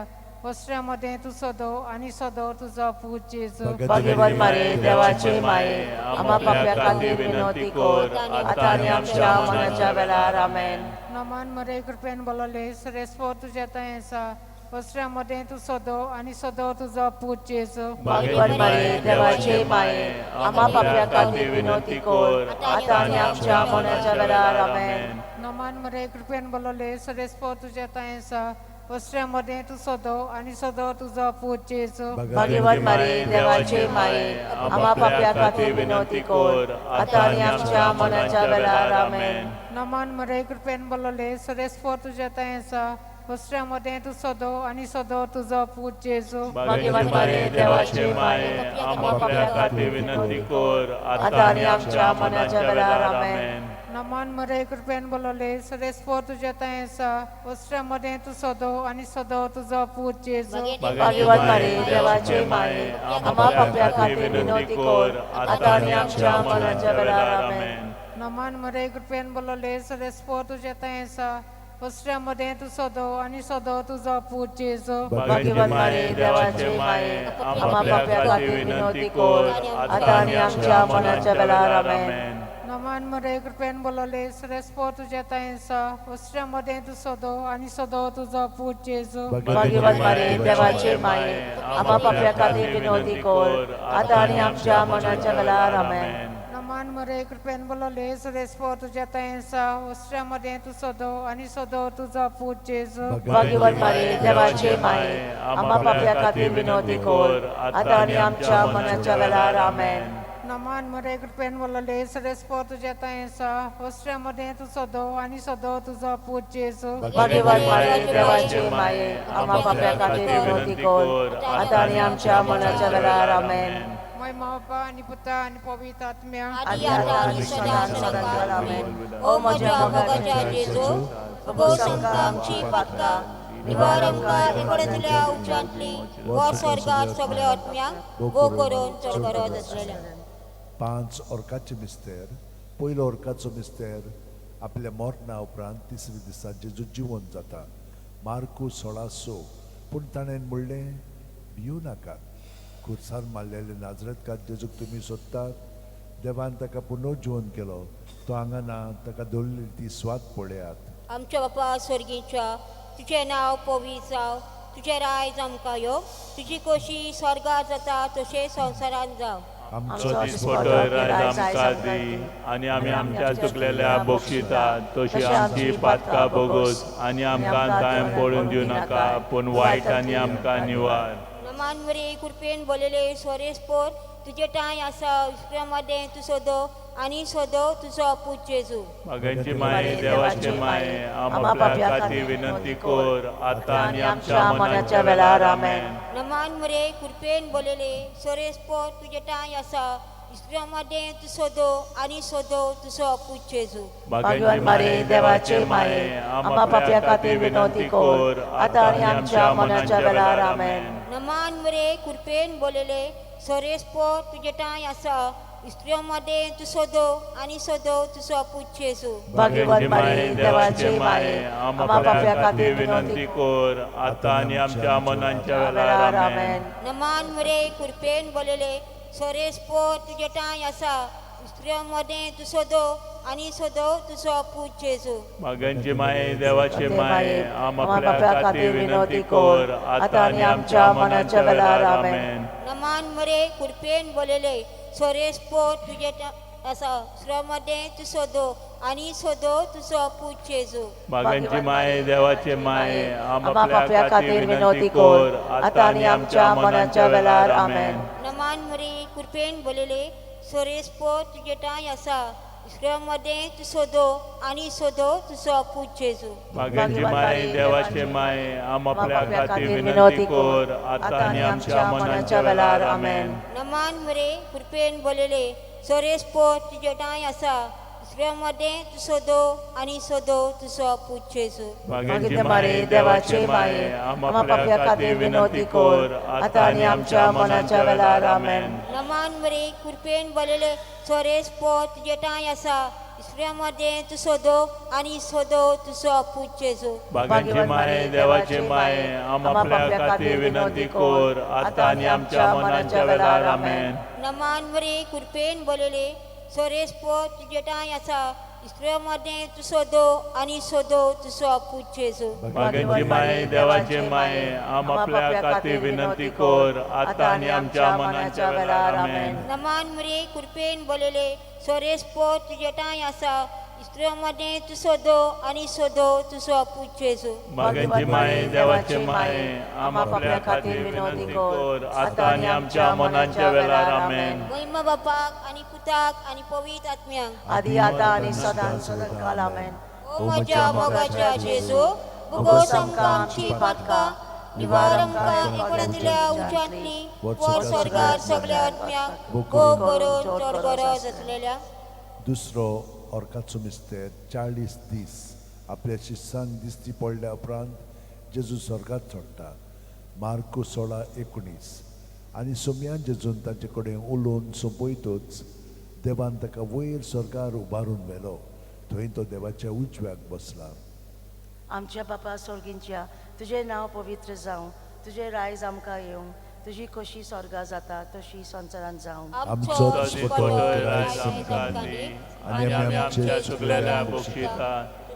वस्त्रा मदें तूं सदो आनी सदो तुजो पूत जेजू. भगवत मारे देवाची माये, आम्हा पाप्या खातीर विनंती कर आतां आनी आमच्या मनाच्या वेळार. आमेन. नमन मरे कृपेन बोलले सरेस्पो तुजें तांय आसा, वस्त्रा मदें तूं सदो आनी सदो तुजो पूत जेजू. भगवत मारे देवाची माये, आम्हा पाप्या खातीर विनंती कर आतां आनी आमच्या मनाच्या वेळार. आमेन. नमन मरे कृपेन बोलले सरेस्पो तुजें तांय आसा, वस्त्रा मदें तूं सदो आनी सदो तुजो पूत जेजू. भगवत मारे देवाची माये, आम्हा पाप्या खातीर विनंती कर आतां आनी आमच्या मनाच्या वेळार. आमेन. नमन मरे कृपेन बोलले सरेस्पो तुजें तांय आसा, वस्त्रा मदें तूं सदो आनी सदो तुजो पूत जेजू. भगवती मारे देवाची माये, आम आपल्या खातीर विनंती कर आतां आनी आमच्या मनाच्या वेळार. आमेन. नमन मरे कृपेन बोलले सरेस्पो तुजें तांय आसा, वस्त्रा मदें तूं सदो आनी सदो तुजो पूत जेजू. भगवत मारे देवाची माये, आम्हा पाप्या खातीर विनंती कर आतां आनी आमच्या मनाच्या वेळार. आमेन. नमन मरे कृपेन बोलले सरेस्पो तुजें तांय आसा, वस्त्रा मदें तूं सदो आनी सदो तुजो पूत जेजू. भगवत मारे देवाची माये, आम्हा पाप्या खातीर विनंती कर आतां आनी आमच्या मनाच्या वेळार. आमेन. नमन मरे कृपेन बोलले सरेस्पो तुजें तांय आसा, वस्त्रा मदें तूं सदो आनी सदो तुजो पूत जेजू. भगवत मारे देवाची माये, आम्हा पाप्या खातीर विनंती कर आतां आनी आमच्या मनाच्या वेळार. आमेन. नमन मरे कृपेन बोलले सरेस्पो तुजें तांय आसा, वस्त्रा मदें तूं सदो आनी सदो तुजो पूत जेजू. भगवत मारे देवाची माये, आम्हा पाप्या खातीर विनंती कर आतां आनी आमच्या मनाच्या वेळार. आमेन. नमन मरे कृपेन बोलले सरेस्पो तुजें तांय आसा, वस्त्रा मदें तूं सदो आनी सदो तुजो पूत जेजू. भगवत मारे देवाची माये, आम्हा पाप्या खातीर विनंती कर आतां आनी आमच्या मनाच्या वेळार. आमेन. महिमा बापा आनी पुता आनी पवित्र आत्म्या आदी आतां आनी सदां सदांकाळ. आमेन. ओ म्हज्या मोगाच्या जेजू, भोगोस आमकां आमची पातकां, निवार आमकां एकोड्यांतल्या उच्चांतली वर स्वर्गात सगल्या आत्म्यांक गो करून चड गरज आसलेल्या. 5 ऑर्काचे मिस्तेर. पयलो ऑर्काचो मिस्तेर आपल्या मरणा उपरांत तिसऱ्या दिसा जेजू जिवन जाता. मार्कू 16:6. पूण ताणें म्हणलें, भिवू नाकात, खुर्सार मारलेले नाजरेतकार जेजूक तुमी सोदतात. देवान ताका पुनर्जिवन केलो, तो हांगा ना, ताका दवरलेली ती स्वाद पळयात. आमच्या बापा स्वर्गीच्या, तुजें नांव पवित्र जावं, तुजें रायज आमकां यो, तुजी कोशी स्वर्गात जाता तशें संवसारांत जावं. आमचो दिसपटो रायज आमकां दी आनी आमी आमच्या चुकलेल्या बक्षिता तशी आमची पातकां भोगोस आनी आमकां कांय पडून दिवं नाका, पूण वायट आनी आमकां निवार. नमन मरे कृपेन बोलले सरेस्पोर तुजें ठांय आसा, वस्त्रा मदें तूं सदो आनी सदो तुजो पूत जेजू. भगवानची माये देवाची माये, आम आपल्या खातीर विनंती कर आतां आनी आमच्या मनाच्या वेळार. आमेन. नमन मरे कृपेन बोलले सरेस्पोर तुजें ठांय आसा, वस्त्रा मदें तूं सदो आनी सदो तुजो पूत जेजू. भगवान मारे देवाचे माये, आम्हा पाप्या खातीर विनंती कर आतां आनी आमच्या मनाच्या वेळार. आमेन. नमन मरे कृपेन बोलले सरेस्पोर तुजें ठांय आसा, वस्त्रा मदें तूं सदो आनी सदो तुजो पूत जेजू. भगवत मारे देवाचे माये, आम्हा पाप्या खातीर विनंती कर आतां आनी आमच्या मनाच्या वेळार. आमेन. नमन मरे कृपेन बोलले सरेस्पोर तुजें ठांय आसा, वस्त्रा मदें तूं सदो आनी सदो तुजो पूत जेजू. भगवानची माये देवाची माये, आम आपल्या खातीर विनंती कर आतां आनी आमच्या मनाच्या वेळार. आमेन. नमन मरे कृपेन बोलले सरेस्पोर तुजें आसा, वस्त्रा मदें तूं सदो आनी सदो तुजो पूत जेजू. भगवानची माये देवाची माये, आम आपल्या खातीर विनंती कर आतां आनी आमच्या मनाच्या वेळार. आमेन. नमन मरे कृपेन बोलले सोरेस पोर तुजे ठांय आसा दुसऱ्या मदें तूं सोदो आनी सोदो तुजो पूत जेजू. मागेंची माय देवाचे माय आम आपल्या खातीर विनंती कर आतां आनी आमच्या मनाच्या वेळार. आमेन. नमान मरे कृपेन बोलले सोरेस पोर तुजे ठांय आसा दुसऱ्या मदें तूं सोदो आनी सोदो तुजो पूत जेजू. मागेंची माय देवाचे माय आम आपल्या खातीर विनंती कर आतां आनी आमच्या मनाच्या वेळार. आमेन. नमान मरे कृपेन बोलले सोरेस पोर तुजे ठांय आसा दुसऱ्या मदें तूं सोदो आनी सोदो तुजो पूत जेजू. बागांची माय देवाचे माय आम आपल्या खातीर विनंती कर आतां आनी आमच्या मनाच्या वेळार. आमेन. नमान मरे कृपेन बोलले सोरेस पोर तुजे ठांय आसा दुसऱ्या मदें तूं सोदो आनी सोदो तुजो पूत जेजू. बागांची माय देवाचे माय आम आपल्या खातीर विनंती कर आतां आनी आमच्या मनाच्या वेळार. आमेन. नमान मरे कृपेन बोलले सोरेस पोर तुजे ठांय आसा दुसऱ्या मदें तूं सोदो आनी सोदो तुजो पूत जेजू. बागांची माय देवाचे माय आम आपल्या खातीर विनंती कर आतां आनी आमच्या मनाच्या वेळार. आमेन. महिमा बापाक आनी पुताक आनी पवित्र आत्म्याक आदी आतां आनी सदां सदांकाळ. आमेन. ओ म्हज्या मोगाच्या जेजू भोगोस आमकां आमची पातकां निवार आमकां एकवटांतल्या उज्यांतली वर स्वर्गार सगळ्या आत्म्यांक भोग करून चड गरज आसलेल्या. दुसरो ऑर्काचो मिस्तेर 40 दीस आपल्या शिस्सांक दिश्टी पडल्या उपरांत जेजू स्वर्गात चडटा. मार्कू 16:19. आनी सोमयान जेजून तांचे कडेन उलोवन सोंपयतच देवान ताका वयर स्वर्गार उबारून व्हेलो. थंय तो देवाच्या उजव्याक बसला. आमच्या बापा स्वर्गींच्या तुजें नांव पवित्र जावं, तुजें रायज आमकां येवं, तुजी खोशी स्वर्गा जाता तशी संवसारांत जावं. आमचो दिसपट्टो रायज आमकां दी आनी आमी आमच्या चुकलेल्या बक्षिता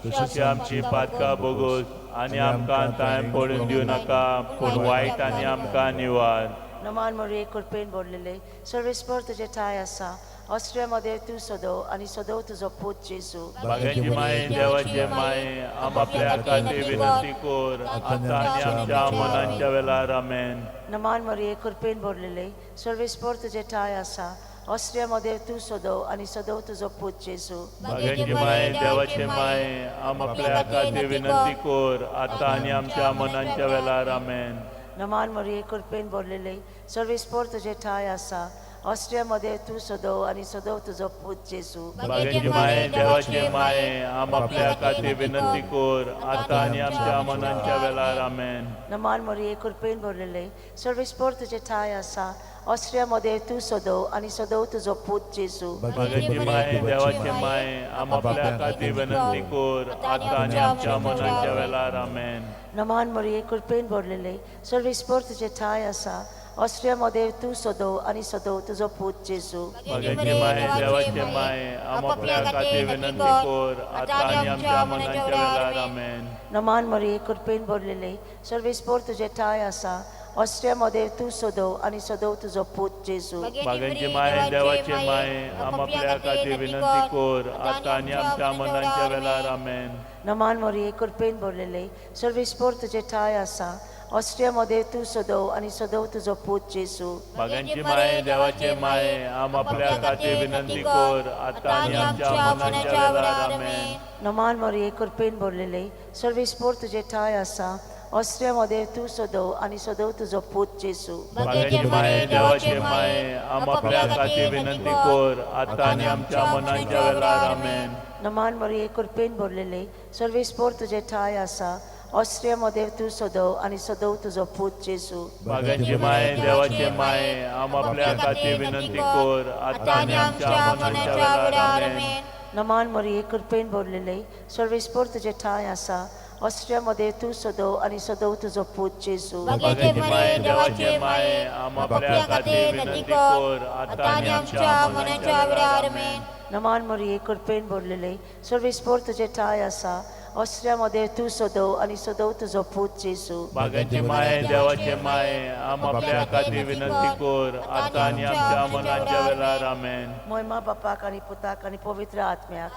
तशी आमची पातकां भोगोस आनी आमकां तांय पडून दिवं नाका पूण वायट आनी आमकां निवार. नमान मरे कृपेन भरलेले सर्वेस्पर तुजे ठांय आसा ऑस्ट्रिया मध्ये तूं सदो आनी सदो तुजो पूत जेजू. बागांची माय देवाचे माय आम आपल्या खातीर विनंती कर आतां आनी आमच्या मनाच्या वेळार. आमेन. नमान मरे कृपेन भरलेले सर्वेस्पर तुजे ठांय आसा ऑस्ट्रिया मध्ये तूं सदो आनी सदो तुजो पूत जेजू. बागांची माय देवाचे माय आम आपल्या खातीर विनंती कर आतां आनी आमच्या मनाच्या वेळार. आमेन. नमान मरे कृपेन भरलेले सर्वेस्पर तुजे ठांय आसा ऑस्ट्रिया मध्ये तूं सदो आनी सदो तुजो पूत जेजू. बागांची माय देवाचे माय आम आपल्या खातीर विनंती कर आतां आनी आमच्या मनाच्या वेळार. आमेन. नमान मरे कृपेन भरलेले सर्वेस्पर तुजे ठांय आसा ऑस्ट्रिया मध्ये तूं सदो आनी सदो तुजो पूत जेजू. बागांची माय देवाचे माय आम आपल्या खातीर विनंती कर आतां आनी आमच्या मनाच्या वेळार. आमेन. नमान मरे कृपेन भरलेले सर्वेस्पर तुजे ठांय आसा ऑस्ट्रिया मध्ये तूं सदो आनी सदो तुजो पूत जेजू. बागांची माय देवाचे माय आम आपल्या खातीर विनंती कर आतां आनी आमच्या मनाच्या वेळार. आमेन. नमान मरे कृपेन भरलेले सर्वेस्पर तुजे ठांय आसा ऑस्ट्रिया मध्ये तूं सदो आनी सदो तुजो पूत जेजू. बागांची माय देवाचे माय आम आपल्या खातीर विनंती कर आतां आनी आमच्या मनाच्या वेळार. आमेन. नमान मरे कृपेन भरलेले सर्वेस्पर तुजे ठांय आसा ऑस्ट्रिया मध्ये तूं सदो आनी सदो तुजो पूत जेजू. बागांची माय देवाचे माय आम आपल्या खातीर विनंती कर आतां आनी आमच्या मनाच्या वेळार. आमेन. नमान मरे कृपेन भरलेले सर्वेस्पर तुजे ठांय आसा ऑस्ट्रिया मध्ये तूं सदो आनी सदो तुजो पूत जेजू. बागांची माय देवाचे माय आम आपल्या खातीर विनंती कर आतां आनी आमच्या मनाच्या वेळार. आमेन. नमान मरे कृपेन भरलेले सर्वेस्पर तुजे ठांय आसा ऑस्ट्रिया मध्ये तूं सदो आनी सदो तुजो पूत जेजू. बागांची माय देवाचे माय आम आपल्या खातीर विनंती कर आतां आनी आमच्या मनाच्या वेळार. आमेन. नमान मरे कृपेन भरलेले सर्वेस्पर तुजे ठांय आसा ऑस्ट्रिया मध्ये तूं सदो आनी सदो तुजो पूत जेजू. बागांची माय देवाचे माय आम आपल्या खातीर विनंती कर आतां आनी आमच्या मनाच्या वेळार. आमेन. नमान मरे कृपेन भरलेले सर्वेस्पर तुजे ठांय आसा ऑस्ट्रिया मध्ये तूं सदो आनी सदो तुजो पूत जेजू. बागांची माय देवाचे माय आम आपल्या खातीर विनंती कर आतां आनी आमच्या मनाच्या वेळार. आमेन. मोहिमा बापाक आनी पुताक आनी पवित्र आत्म्याक.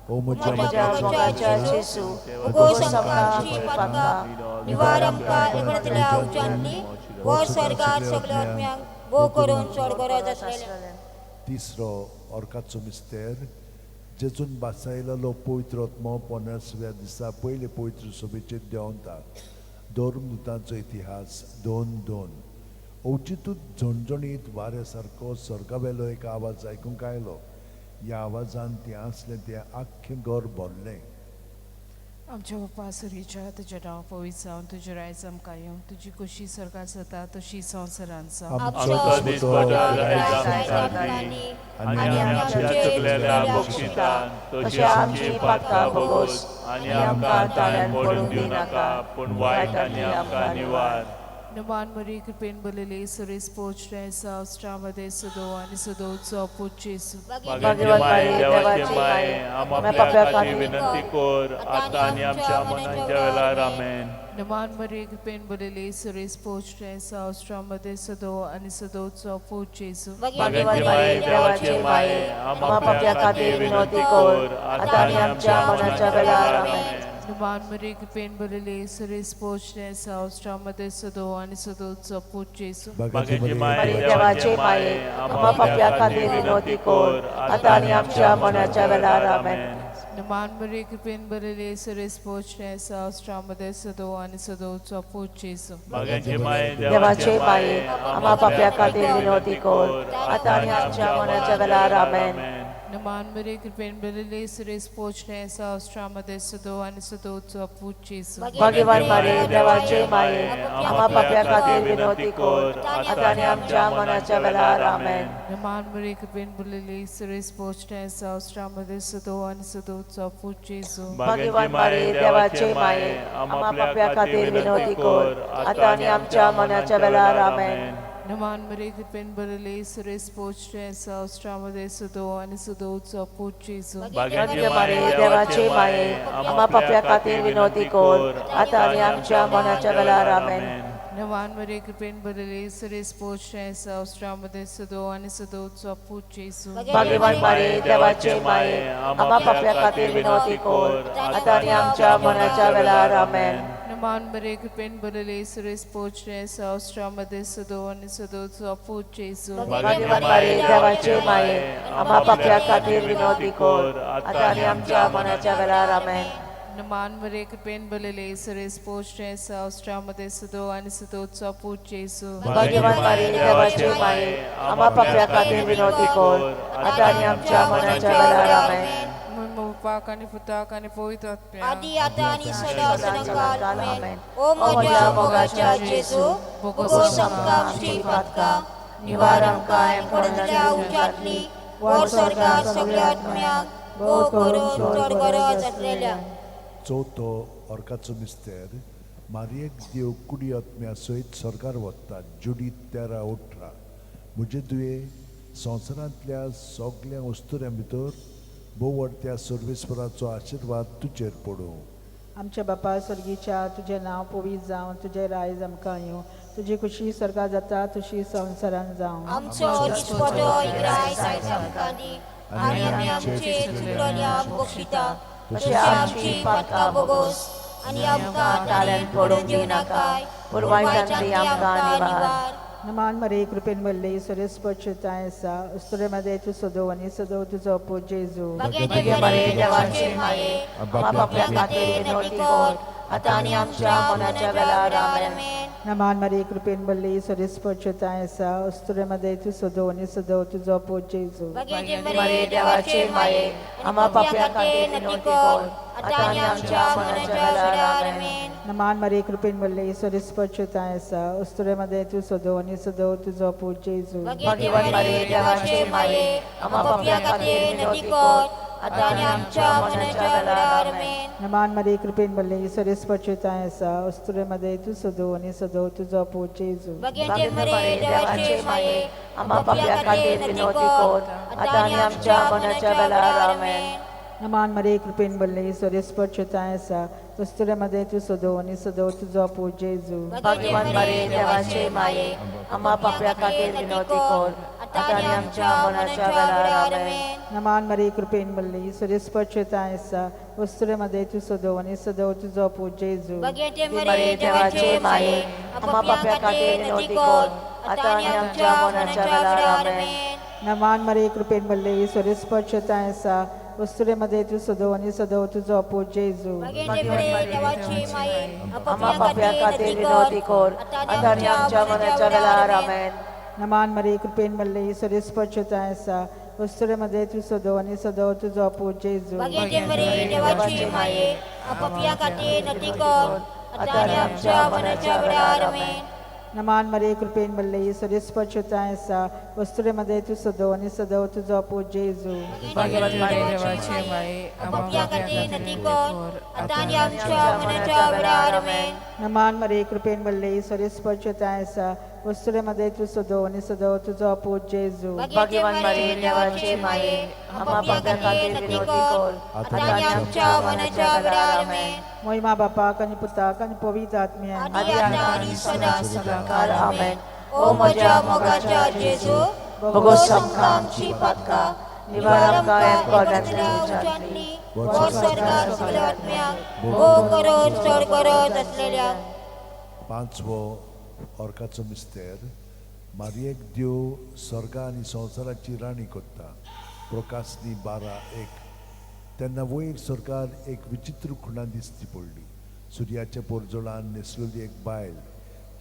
ओ म्हज्या मोगाच्या जेजू भोगोस आमकां आमची पातकां निवार आमकां एकवटांतल्या उज्यांतली वर स्वर्गार सगळ्या आत्म्यांक भोव करून चड गरज आसलेले. तिसरो ऑर्काचो मिस्तेर जेजून बासायलेलो पवित्र आत्मो 50व्या दिसा पयले पवित्र सभेचेर देंवता. धर्मदूतांचो इतिहास 2:2. अवचितूच झणझणीत वाऱ्या सारको स्वर्गावेलो एक आवाज आयकूंक आयलो. ह्या आवाजान तें आसलें तें आख्खें घर भरलें. आमच्या बापा सुरीच्या तुजें नांव पवित्र जावन तुजें रायज आमकां येवं, तुजी खोशी स्वर्गार जाता तशी संवसारांत जावं. आमचो दिसपट्टो रायज आमकां दी आनी आमच्या चुकलेल्या बक्षिता तशी आमची पातकां भोगोस आनी आमकां ताळ्यान पडूंक दिवनाका, पूण वायट आनी आमकां निवार. नमान मरी कृपेन बोलले सुरेश पोचरे सावस्ट्रामध्ये सदो आणि सदोचो पूत जेजू. भाग्यवान माये, देवाचे माये, आम आपल्या खातीर विनंती कर आतां आनी आमच्या मनाच्या वेळार. आमेन. नमान मरी कृपेन बोलले सुरेश पोचरे सावस्ट्रामध्ये सदो आणि सदोचो पूत जेजू. भाग्यवान माये, देवाचे माये, आम आपल्या खातीर विनंती कर आतां आनी आमच्या मनाच्या वेळार. आमेन. नमान मरी कृपेन बोलले सुरेश पोचरे सावस्ट्रामध्ये सदो आणि सदोचो पूत जेजू. भाग्याची माये, देवाचे माये, आम आपल्या खातीर विनंती कर आतां आनी आमच्या मनाच्या वेळार. आमेन. नमान मरी कृपेन भरले सुरेश पोचरे सावस्ट्रामध्ये सदो आणि सदोचो पूत जेजू. भाग्याची माये, देवाचे माये, आम आपल्या खातीर विनंती कर आतां आनी आमच्या मनाच्या वेळार. आमेन. नमान मरी कृपेन भरले सुरेश पोचरे सावस्ट्रामध्ये सदो आणि सदोचो पूत जेजू. भाग्यवान मारे, देवाचे माये, आम आपल्या खातीर विनंती कर आतां आनी आमच्या मनाच्या वेळार. आमेन. नमान मरी कृपेन भरले सुरेश पोचरे सावस्ट्रामध्ये सदो आणि सदोचो पूत जेजू. भाग्यवान मारे, देवाचे माये, आम आपल्या खातीर विनंती कर आतां आनी आमच्या मनाच्या वेळार. आमेन. नमान मरी कृपेन भरले सुरेश पोचरे सावस्ट्रामध्ये सदो आणि सदोचो पूत जेजू. भाग्य मारे, देवाचे माये, आम आपल्या खातीर विनंती कर आतां आनी आमच्या मनाच्या वेळार. आमेन. नमान मरी कृपेन भरले सुरेश पोचरे सावस्ट्रामध्ये सदो आणि सदोचो पूत जेजू. भाग्यवान मारे, देवाचे माये, आम आपल्या खातीर विनंती कर आतां आनी आमच्या मनाच्या वेळार. आमेन. नमान मरी कृपेन भरले सुरेश पोचरे सावस्ट्रामध्ये सदो आणि सदोचो पूत जेजू. भाग्यवान मारे, देवाचे माये, आम आपल्या खातीर विनंती कर आतां आनी आमच्या मनाच्या वेळार. आमेन. नमान मरी कृपेन भरले सुरेश पोचरे सावस्ट्रामध्ये सदो आणि सदोचो पूत जेजू. भाग्यवान मारे, देवाचे माये, आम आपल्या खातीर विनंती कर आतां आनी आमच्या मनाच्या वेळार. आमेन. बापाक आनी पुताक आनी पवित्र आत्म्याक आदी आतां आनी सदां सदांकाळ. आमेन. ओ म्हज्या मोगाच्या जेजू, भोगोस आमकां आमची पातकां, निवार आमकां पडलेल्या उज्यांतली, व्हर स्वर्गार सगळ्या आत्म्यांक, भोव करून चड गरज आसलेल्या. चवथो ऑर्काचो मिस्तेर मारयेक देव कुडी आत्म्या सयत स्वर्गार वता. जुडी 13:18. म्हजे दुये संवसारांतल्या सगळ्या वस्तुऱ्यां भितर भोवडत्या सर्वेस्पराचो आशिर्वाद तुजेर पडूं. आमच्या बापा स्वर्गीच्या तुजें नांव पवित्र जावं, तुजें रायज आमकां येवं, तुजी खुशी स्वर्गार जाता तशी संवसारांत जावं. आमचो दिसपटो रायज आयज आमकां दी आनी आमी आमचे चुकलेल्यांक बक्षिता तशी आमची पातकां भोगोस आनी आमकां ताळ्यान पडूंक दिवनाकाय, पूण वायटांतली आमकां निवार. नमान मरे कृपेन भरले सुरेश पोचताय आसा, अस्तुरे तूं सदो आनी सदो तुजो पूत जेजू. भाग्य मारे, देवाचे माये, आम आपल्या खातीर विनंती कर आतां आनी आमच्या मनाच्या वेळार. आमेन. नमान मरे कृपेन भरले सुरेश पोचताय आसा, अस्तुरे तूं सदो आनी सदो तुजो पूत जेजू. भाग्य मारे, देवाचे माये, आम आपल्या खातीर विनंती कर आतां आनी आमच्या मनाच्या वेळार. आमेन. नमान मरे कृपेन भरले सुरेश पोचताय आसा, अस्तुरे तूं सदो आनी सदो तुजो पूत जेजू. भाग्यवान मारे, देवाचे माये, आम आपल्या खातीर विनंती कर आतां आनी आमच्या मनाच्या वेळार. आमेन. नमान मरे कृपेन भरले सुरेश पोचताय आसा, अस्तुरे तूं सदो आनी सदो तुजो पूत जेजू. भाग्य मरे, देवाचे माये, आम आपल्या खातीर विनंती कर आतां आनी आमच्या मनाच्या वेळार. आमेन. नमान मरे कृपेन भरले सुरेश पोचताय आसा, अस्तुरे तूं सदो आनी सदो तुजो पूत जेजू. भाग्यवान मारे, देवाचे माये, आम आपल्या खातीर विनंती कर आतां आनी आमच्या मनाच्या वेळार. आमेन. नमान मरे कृपेन भरले सुरेश पोचताय आसा, अस्तुरे तूं सदो आनी सदो तुजो पूत जेजू. भाग्य मरे, देवाचे माये, आम आपल्या खातीर विनंती कर आतां आनी आमच्या मरणाच्या वेळार आमेन. नमान मरे कृपेन भरले स्वस्पर्शताय आसा वस्तुरे मध्ये तूं सदो आनी सदो तुजो पूत जेजू. देवाची माये आम्हा पाप्या खातीर विनवती कर आतां आनी आमच्या मरणाच्या वेळार आमेन. नमान मरे कृपेन भरले स्वस्पर्शताय आसा वस्तुरे मध्ये तूं सदो आनी सदो तुजो पूत जेजू. देवाची माये पापया खातीर विनवती कर आतां आनी आमच्या मरणाच्या वेळार आमेन. नमान मरे कृपेन भरले स्वस्पर्शताय आसा वस्तुरे मध्ये तूं सदो आनी सदो तुजो पूत जेजू. देवाची माये पापया खातीर विनवती कर आतां आनी आमच्या मरणाच्या वेळार आमेन. नमान मरे कृपेन भरले स्वस्पर्शताय आसा वस्तुरे मध्ये तूं सदो आनी सदो तुजो पूत जेजू. भाग्यवान मरिये देवाची माये आम्हा पाप्या खातीर विनवती कर आतां आनी आमच्या मरणाच्या वेळार आमेन. मोहिमा बापाक आनी पुताक आनी पवित्र आत्म्याक आदी आतां आनी सदां सदांकाळ आमेन. ओ म्हज्या मोगाच्या जेजू, भोगोस आमकां आमची पातकां, निवार आमकां कोणांतली उज्यांतली, वर स्वर्गार सगळ्या आत्म्याक भोव गरज चड गरज आसलेल्या. पांचवो ऑर्काचो मिस्तेर मारयेक देव स्वर्गा आनी संवसाराची राणी करता. प्रकाशनी 12:1. तेन्ना वयर सरकार एक विचित्र खुणा दिसती पडली. सुर्याच्या पोरजोळान न्हेसलेली एक बायल,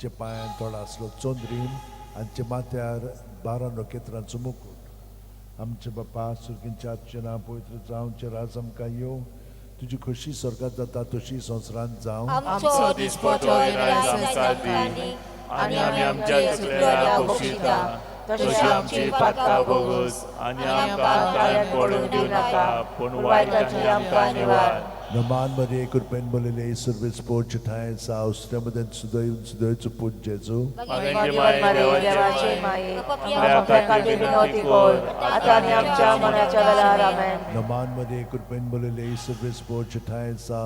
चे पांयान तोडा आसलो चंद्रीम आनी चे माथ्यार 12 नखेत्रांचो मुकूट. आमचे बापा सुर्गींच्या नांव पवित्र जावचें, राज आमकां येवं, तुजी खोशी स्वर्गात जाता तशी संवसारांत जावं. आमचो दिसपटो रायज आमकां दी आनी आमी आमच्या चुकलेल्या बक्षिता तशी आमची पातकां भोगोस आनी आमकां कांय पडून दिवं नाका, पूण वायटांतली आमकां निवार. नमान मरिये कृपेन भरलेले सर्वेस पोर ठांय आसा उस्त्यामध्ये सुदैव सुदैवचो पूत जेजू. भाग्यवान मरिये देवाची माये आम्हा पाप्या खातीर विनवती कर आतां आनी आमच्या मरणाच्या वेळार आमेन. नमान मरिये कृपेन भरलेले सर्वेस पोर ठांय आसा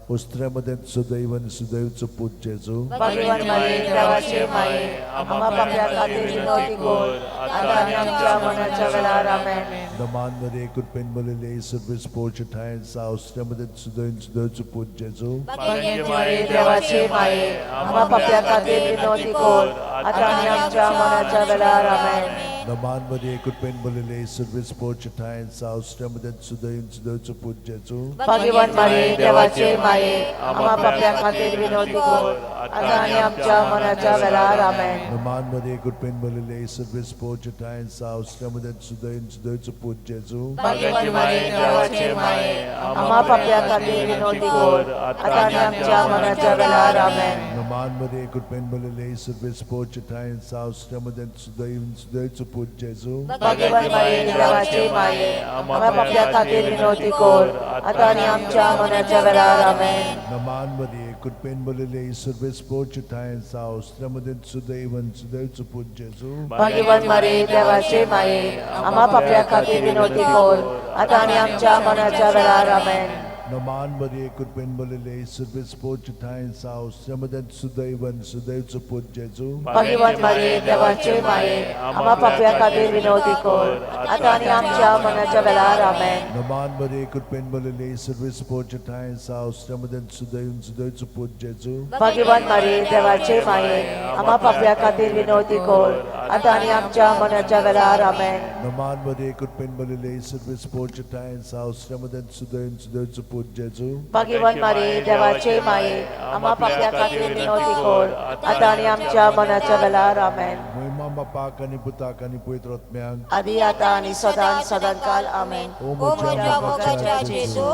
उस्त्यामध्ये सुदैव आनी सुदैवचो पूत जेजू. भाग्यवान मरिये देवाची माये आम्हा पाप्या खातीर विनवती कर आतां आनी आमच्या मरणाच्या वेळार आमेन. नमान मरिये कृपेन भरलेले सर्वेस पोर ठांय आसा उस्त्यामध्ये सुदैव सुदैवचो पूत जेजू. भाग्यवान देवाची माये आम्हा पाप्या खातीर विनवती कर आतां आनी आमच्या मरणाच्या वेळार आमेन. नमान मरिये कृपेन भरलेले सर्वेस पोर ठांय आसा उस्त्यामध्ये सुदैव सुदैवचो पूत जेजू. भाग्यवान मरिये देवाची माये आम्हा पाप्या खातीर विनवती कर आतां आनी आमच्या मरणाच्या वेळार आमेन. नमान मरिये कृपेन भरलेले सर्वेस पोर ठांय आसा उस्त्यामध्ये सुदैव सुदैवचो पूत जेजू. भाग्यवान मरिये देवाची माये आम्हा पाप्या खातीर विनवती कर आतां आनी आमच्या मरणाच्या वेळार आमेन. नमान मरिये कृपेन भरलेले सर्वेस पोर ठांय आसा उस्त्यामध्ये सुदैव सुदैवचो पूत जेजू. भाग्यवान मरिये देवाची माये आम्हा पाप्या खातीर विनवती कर आतां आनी आमच्या मरणाच्या वेळार आमेन. नमान मरिये कृपेन भरलेले सर्वेस पोर ठांय आसा उस्त्यामध्ये सुदैव सुदैवचो पूत जेजू. भाग्यवान मरिये देवाची माये आम्हा पाप्या खातीर विनवती कर आतां आनी आमच्या मरणाच्या वेळार आमेन. नमान मरिये कृपेन भरलेले सर्वेस पोर ठांय आसा उस्त्यामध्ये सुदैव सुदैवचो पूत जेजू. भाग्यवान मरिये देवाचे माये आम्हा पाप्या खातीर विनवती कर आतां आनी आमच्या मरणाच्या वेळार आमेन. नमान मरिये कृपेन भरलेले सर्वेस पोर ठांय आसा उस्त्यामध्ये सुदैव सुदैवचो पूत जेजू. भाग्यवान मरिये देवाचे माये आम्हा पाप्या खातीर विनवती कर आतां आनी आमच्या मरणाच्या वेळार आमेन. नमान मरिये कृपेन भरलेले सर्वेस पोर ठांय आसा उस्त्यामध्ये सुदैव सुदैवचो पूत जेजू. भाग्यवान मरिये देवाचे माये आम्हा पाप्या खातीर विनवती कर आतां आनी आमच्या मरणाच्या वेळार आमेन. महिमा बापाक आनी पुताक आनी पवित्र आत्म्याक आदी आतां आनी सदां सदांकाळ आमेन. ओ ओ म्हज्या मोगाच्या जेजू,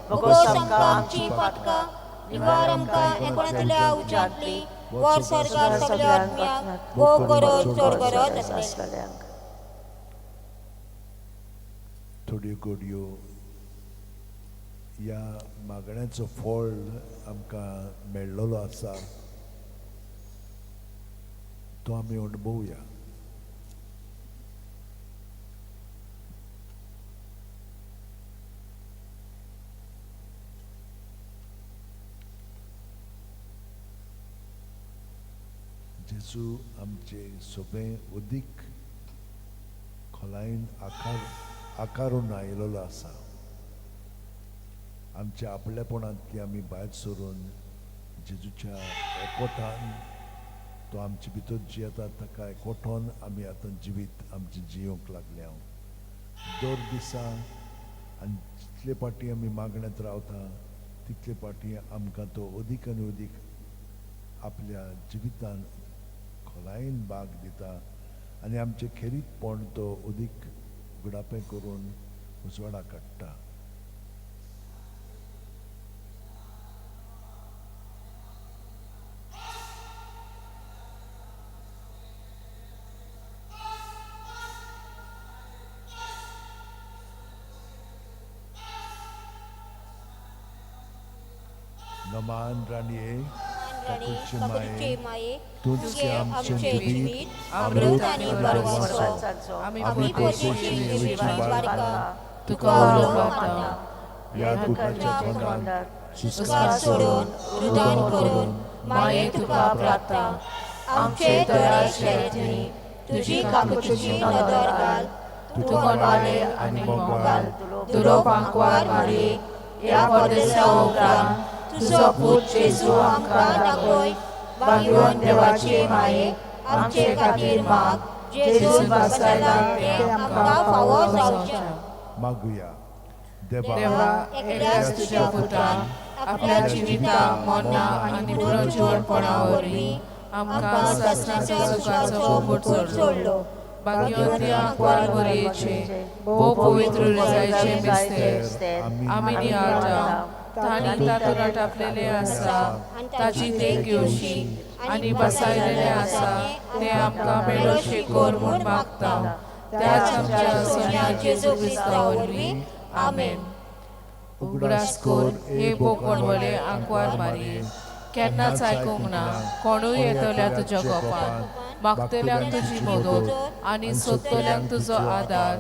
भोगोस आमकां आमची पातकां, निवार आमकां एकोणांतल्या उज्यांतली, वर स्वर्गार सगळ्या आत्म्याक भोव गरज चड गरज आसलेल्या. थोड्यो घडयो ह्या मागण्याचो फळ आमकां मेळ्ळलो आसा तो आमी अणभवया. जेजू आमचे सोबें अदीक खोलायेन आकारून आयिल्लो आसा. आमच्या आपलेपणांतली आमी भायर सरून जेजूच्या एकवटान तो आमचे भितर जियेता ताका एकवटोन आमी आतां जिवीत आमचें जियोंक लागल्या. दर दिसा आनी जितले पाटी आमी मागण्यांत रावता तितले पाटी आमकां तो अदीक आनी अदीक आपल्या जिवितान खोलायेन भाग दिता आनी आमचें खेरीतपण तो अदीक उगडापें करून उजवाडा काडटा. नमान राणये काकुळचे माये तुझे आमचें जिवीत अमृत आनी भरवंसो आमी परदेशी येवची बाळका तुका उलो मारता. ह्या दुखाच्या तोंडात सुस्कार सोडून रुदन करून माये तुका प्रार्थना. आमचे दयाळ शरणी तुजी काकुळची नदर घाल. तूं कोणवाले आनी मोगाल दुरोप आंकवार मारये ह्या परदेसा उपरांत तुजो पूत जेजू आमकां दाखय. भाग्यवंत देवाचे माये आमचे खातीर माग. जेजून बसायला तें आमकां फावो जावचें. मागुया. देवा एकल्याच तुज्या पुतान आपल्या जिविता मरणां आनी पुनर्जिवणपणा वरवीं आमकां सासणाच्या सुखाचो मुकुट जोडलो. भाग्यवंती आंकवार मरयेचे भोव पवित्र रुजायचे मिस्तेर आमी नियाळटा. तांणी तातूंत आटापलेलें आसा ताची देख घेवशी आनी बसायलेलें आसा तें आमकां मेळोशें कर म्हूण मागता. त्याच आमच्या सोन्या जेजू क्रिस्ता वरवीं आमेन. उगडास कर हे बोकणवले आंकवार मारये केन्नाच आयकूंक ना कोणूय येतल्या तुज्या गोपान. मागतल्यांक तुजी मदत आनी सोदतल्यांक तुजो आदार.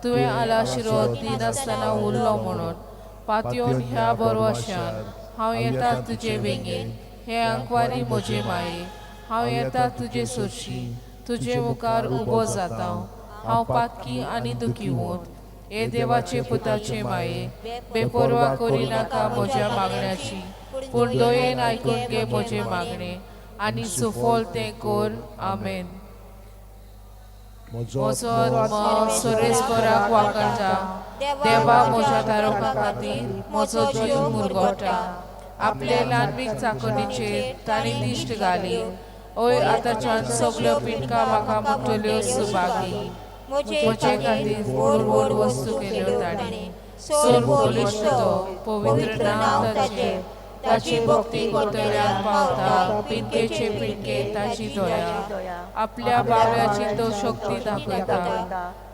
तुवें आलाशिरो दिनासतना उरलो म्हणून पातयोन ह्या बरवशान हांव येता तुजे वेंगेन. हे आंकवारी म्हजे माये हांव येता तुजे सोशी तुजे मुखार उबो जाता. हांव पातकी आनी दुखीवंत. हे देवाचे पुताचे माये बेपर्वा करिनाका म्हज्या मागण्याची पूण दयेन आयकून घे म्हजें मागणें आनी सुफल तें कर. आमेन. म्हजो आत्मो सुरेस्पराक वांकडटा. देवा म्हज्या तारोपा खातीर म्हजो जीव मुरगोटा. आपले ल्हानवीक चाकणीचेर तांणी दिश्ट घाली. ओय आतांच्यान सगल्यो पिंडकां म्हाका म्हणटल्यो सुभागी. म्हजे खातीर व्हड व्हड वस्तू केल्यो तांणी. सर्व बळिश्ट तो पवित्र नांव ताचें. ताची भक्ती करतल्यांक पावता पिंडकेचे पिंडके ताची दया. आपल्या बावळ्याची तो शक्ती दाखयता.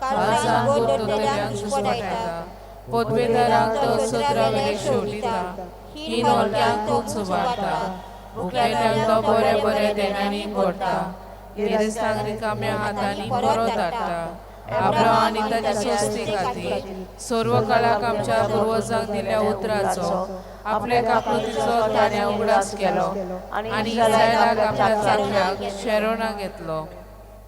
काळजान गुंततल्यांक घुस्मटायता. पदवेदारांक तो सदरावेले शेवटिता. हीन हलक्यांक तो सुबारता. भुकेल्यांक तो बऱ्या बऱ्या देण्यांनी भरता. गिरेस्तांक रिकाम्या हातांनी परत धाडटा. अब्राहम आनी ताच्या सोस्ती खातीर सर्व काळाक आमच्या पुर्वजांक दिल्ल्या उतराचो आपले काकृतीचो ताणें उगडास केलो आनी इस्रायलाक आपल्या चाकऱ्याक शेरोणा घेतलो.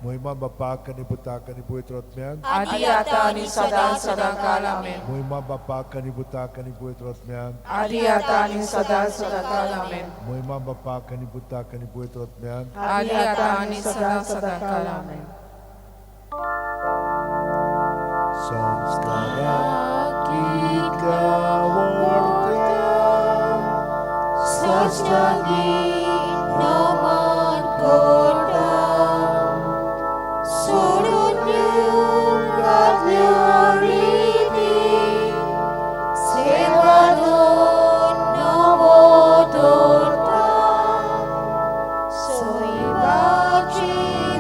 महिमा बापाक आनी पुताक आनी पवित्र आत्म्याक आदी आतां आनी सदां सदां काल. आमेन. महिमा बापाक आनी पुताक आनी पवित्र आत्म्याक आदी आतां आनी सदां सदां काल. आमेन. महिमा बापाक आनी पुताक आनी पवित्र आत्म्याक आदी आतां आनी सदां सदां काल. आमेन. संस्कारा कितल्या व्हडत्या साष्टांगी नमन करता. सोडून दिवंक रिती सेवा नवो दवरता. सैबाचे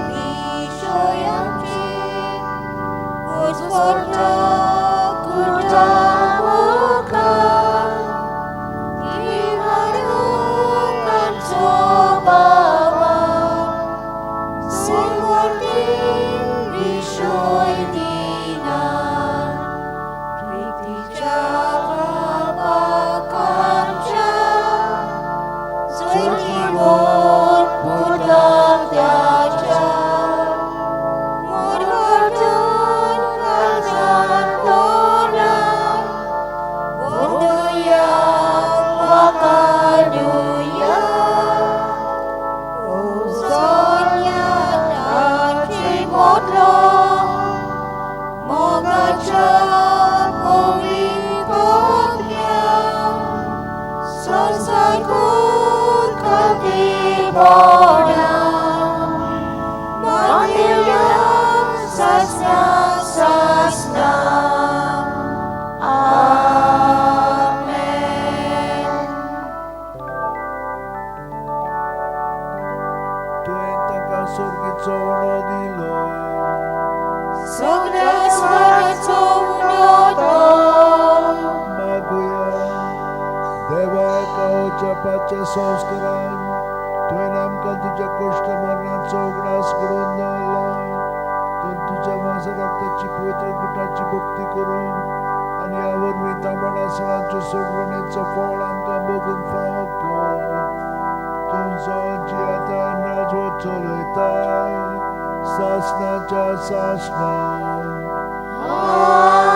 विशयांचे घुस्पटा कुटा मुखार. पडा बांदिवया सासना सासना आमेन. तुवें ताका सोर्गीचो उणो दिलो सगळ्या स्वराचो उणो तो मागुया देवा जपाच्या संस्कारान तुवें आमकां तुज्या कश्ट मरणाचो उगडास घडोवन दवरलो. तूं तुज्या मांस रक्ताची पवित्र गुटाची भक्ती करूंक आनी ह्या वरवीं तांबडासणाच्यो सोडवणेचो फळ आमकां भोगूंक फावो कर. तुजो जियेता राजवट चलयता सासणाच्या सासणाक. आमेन.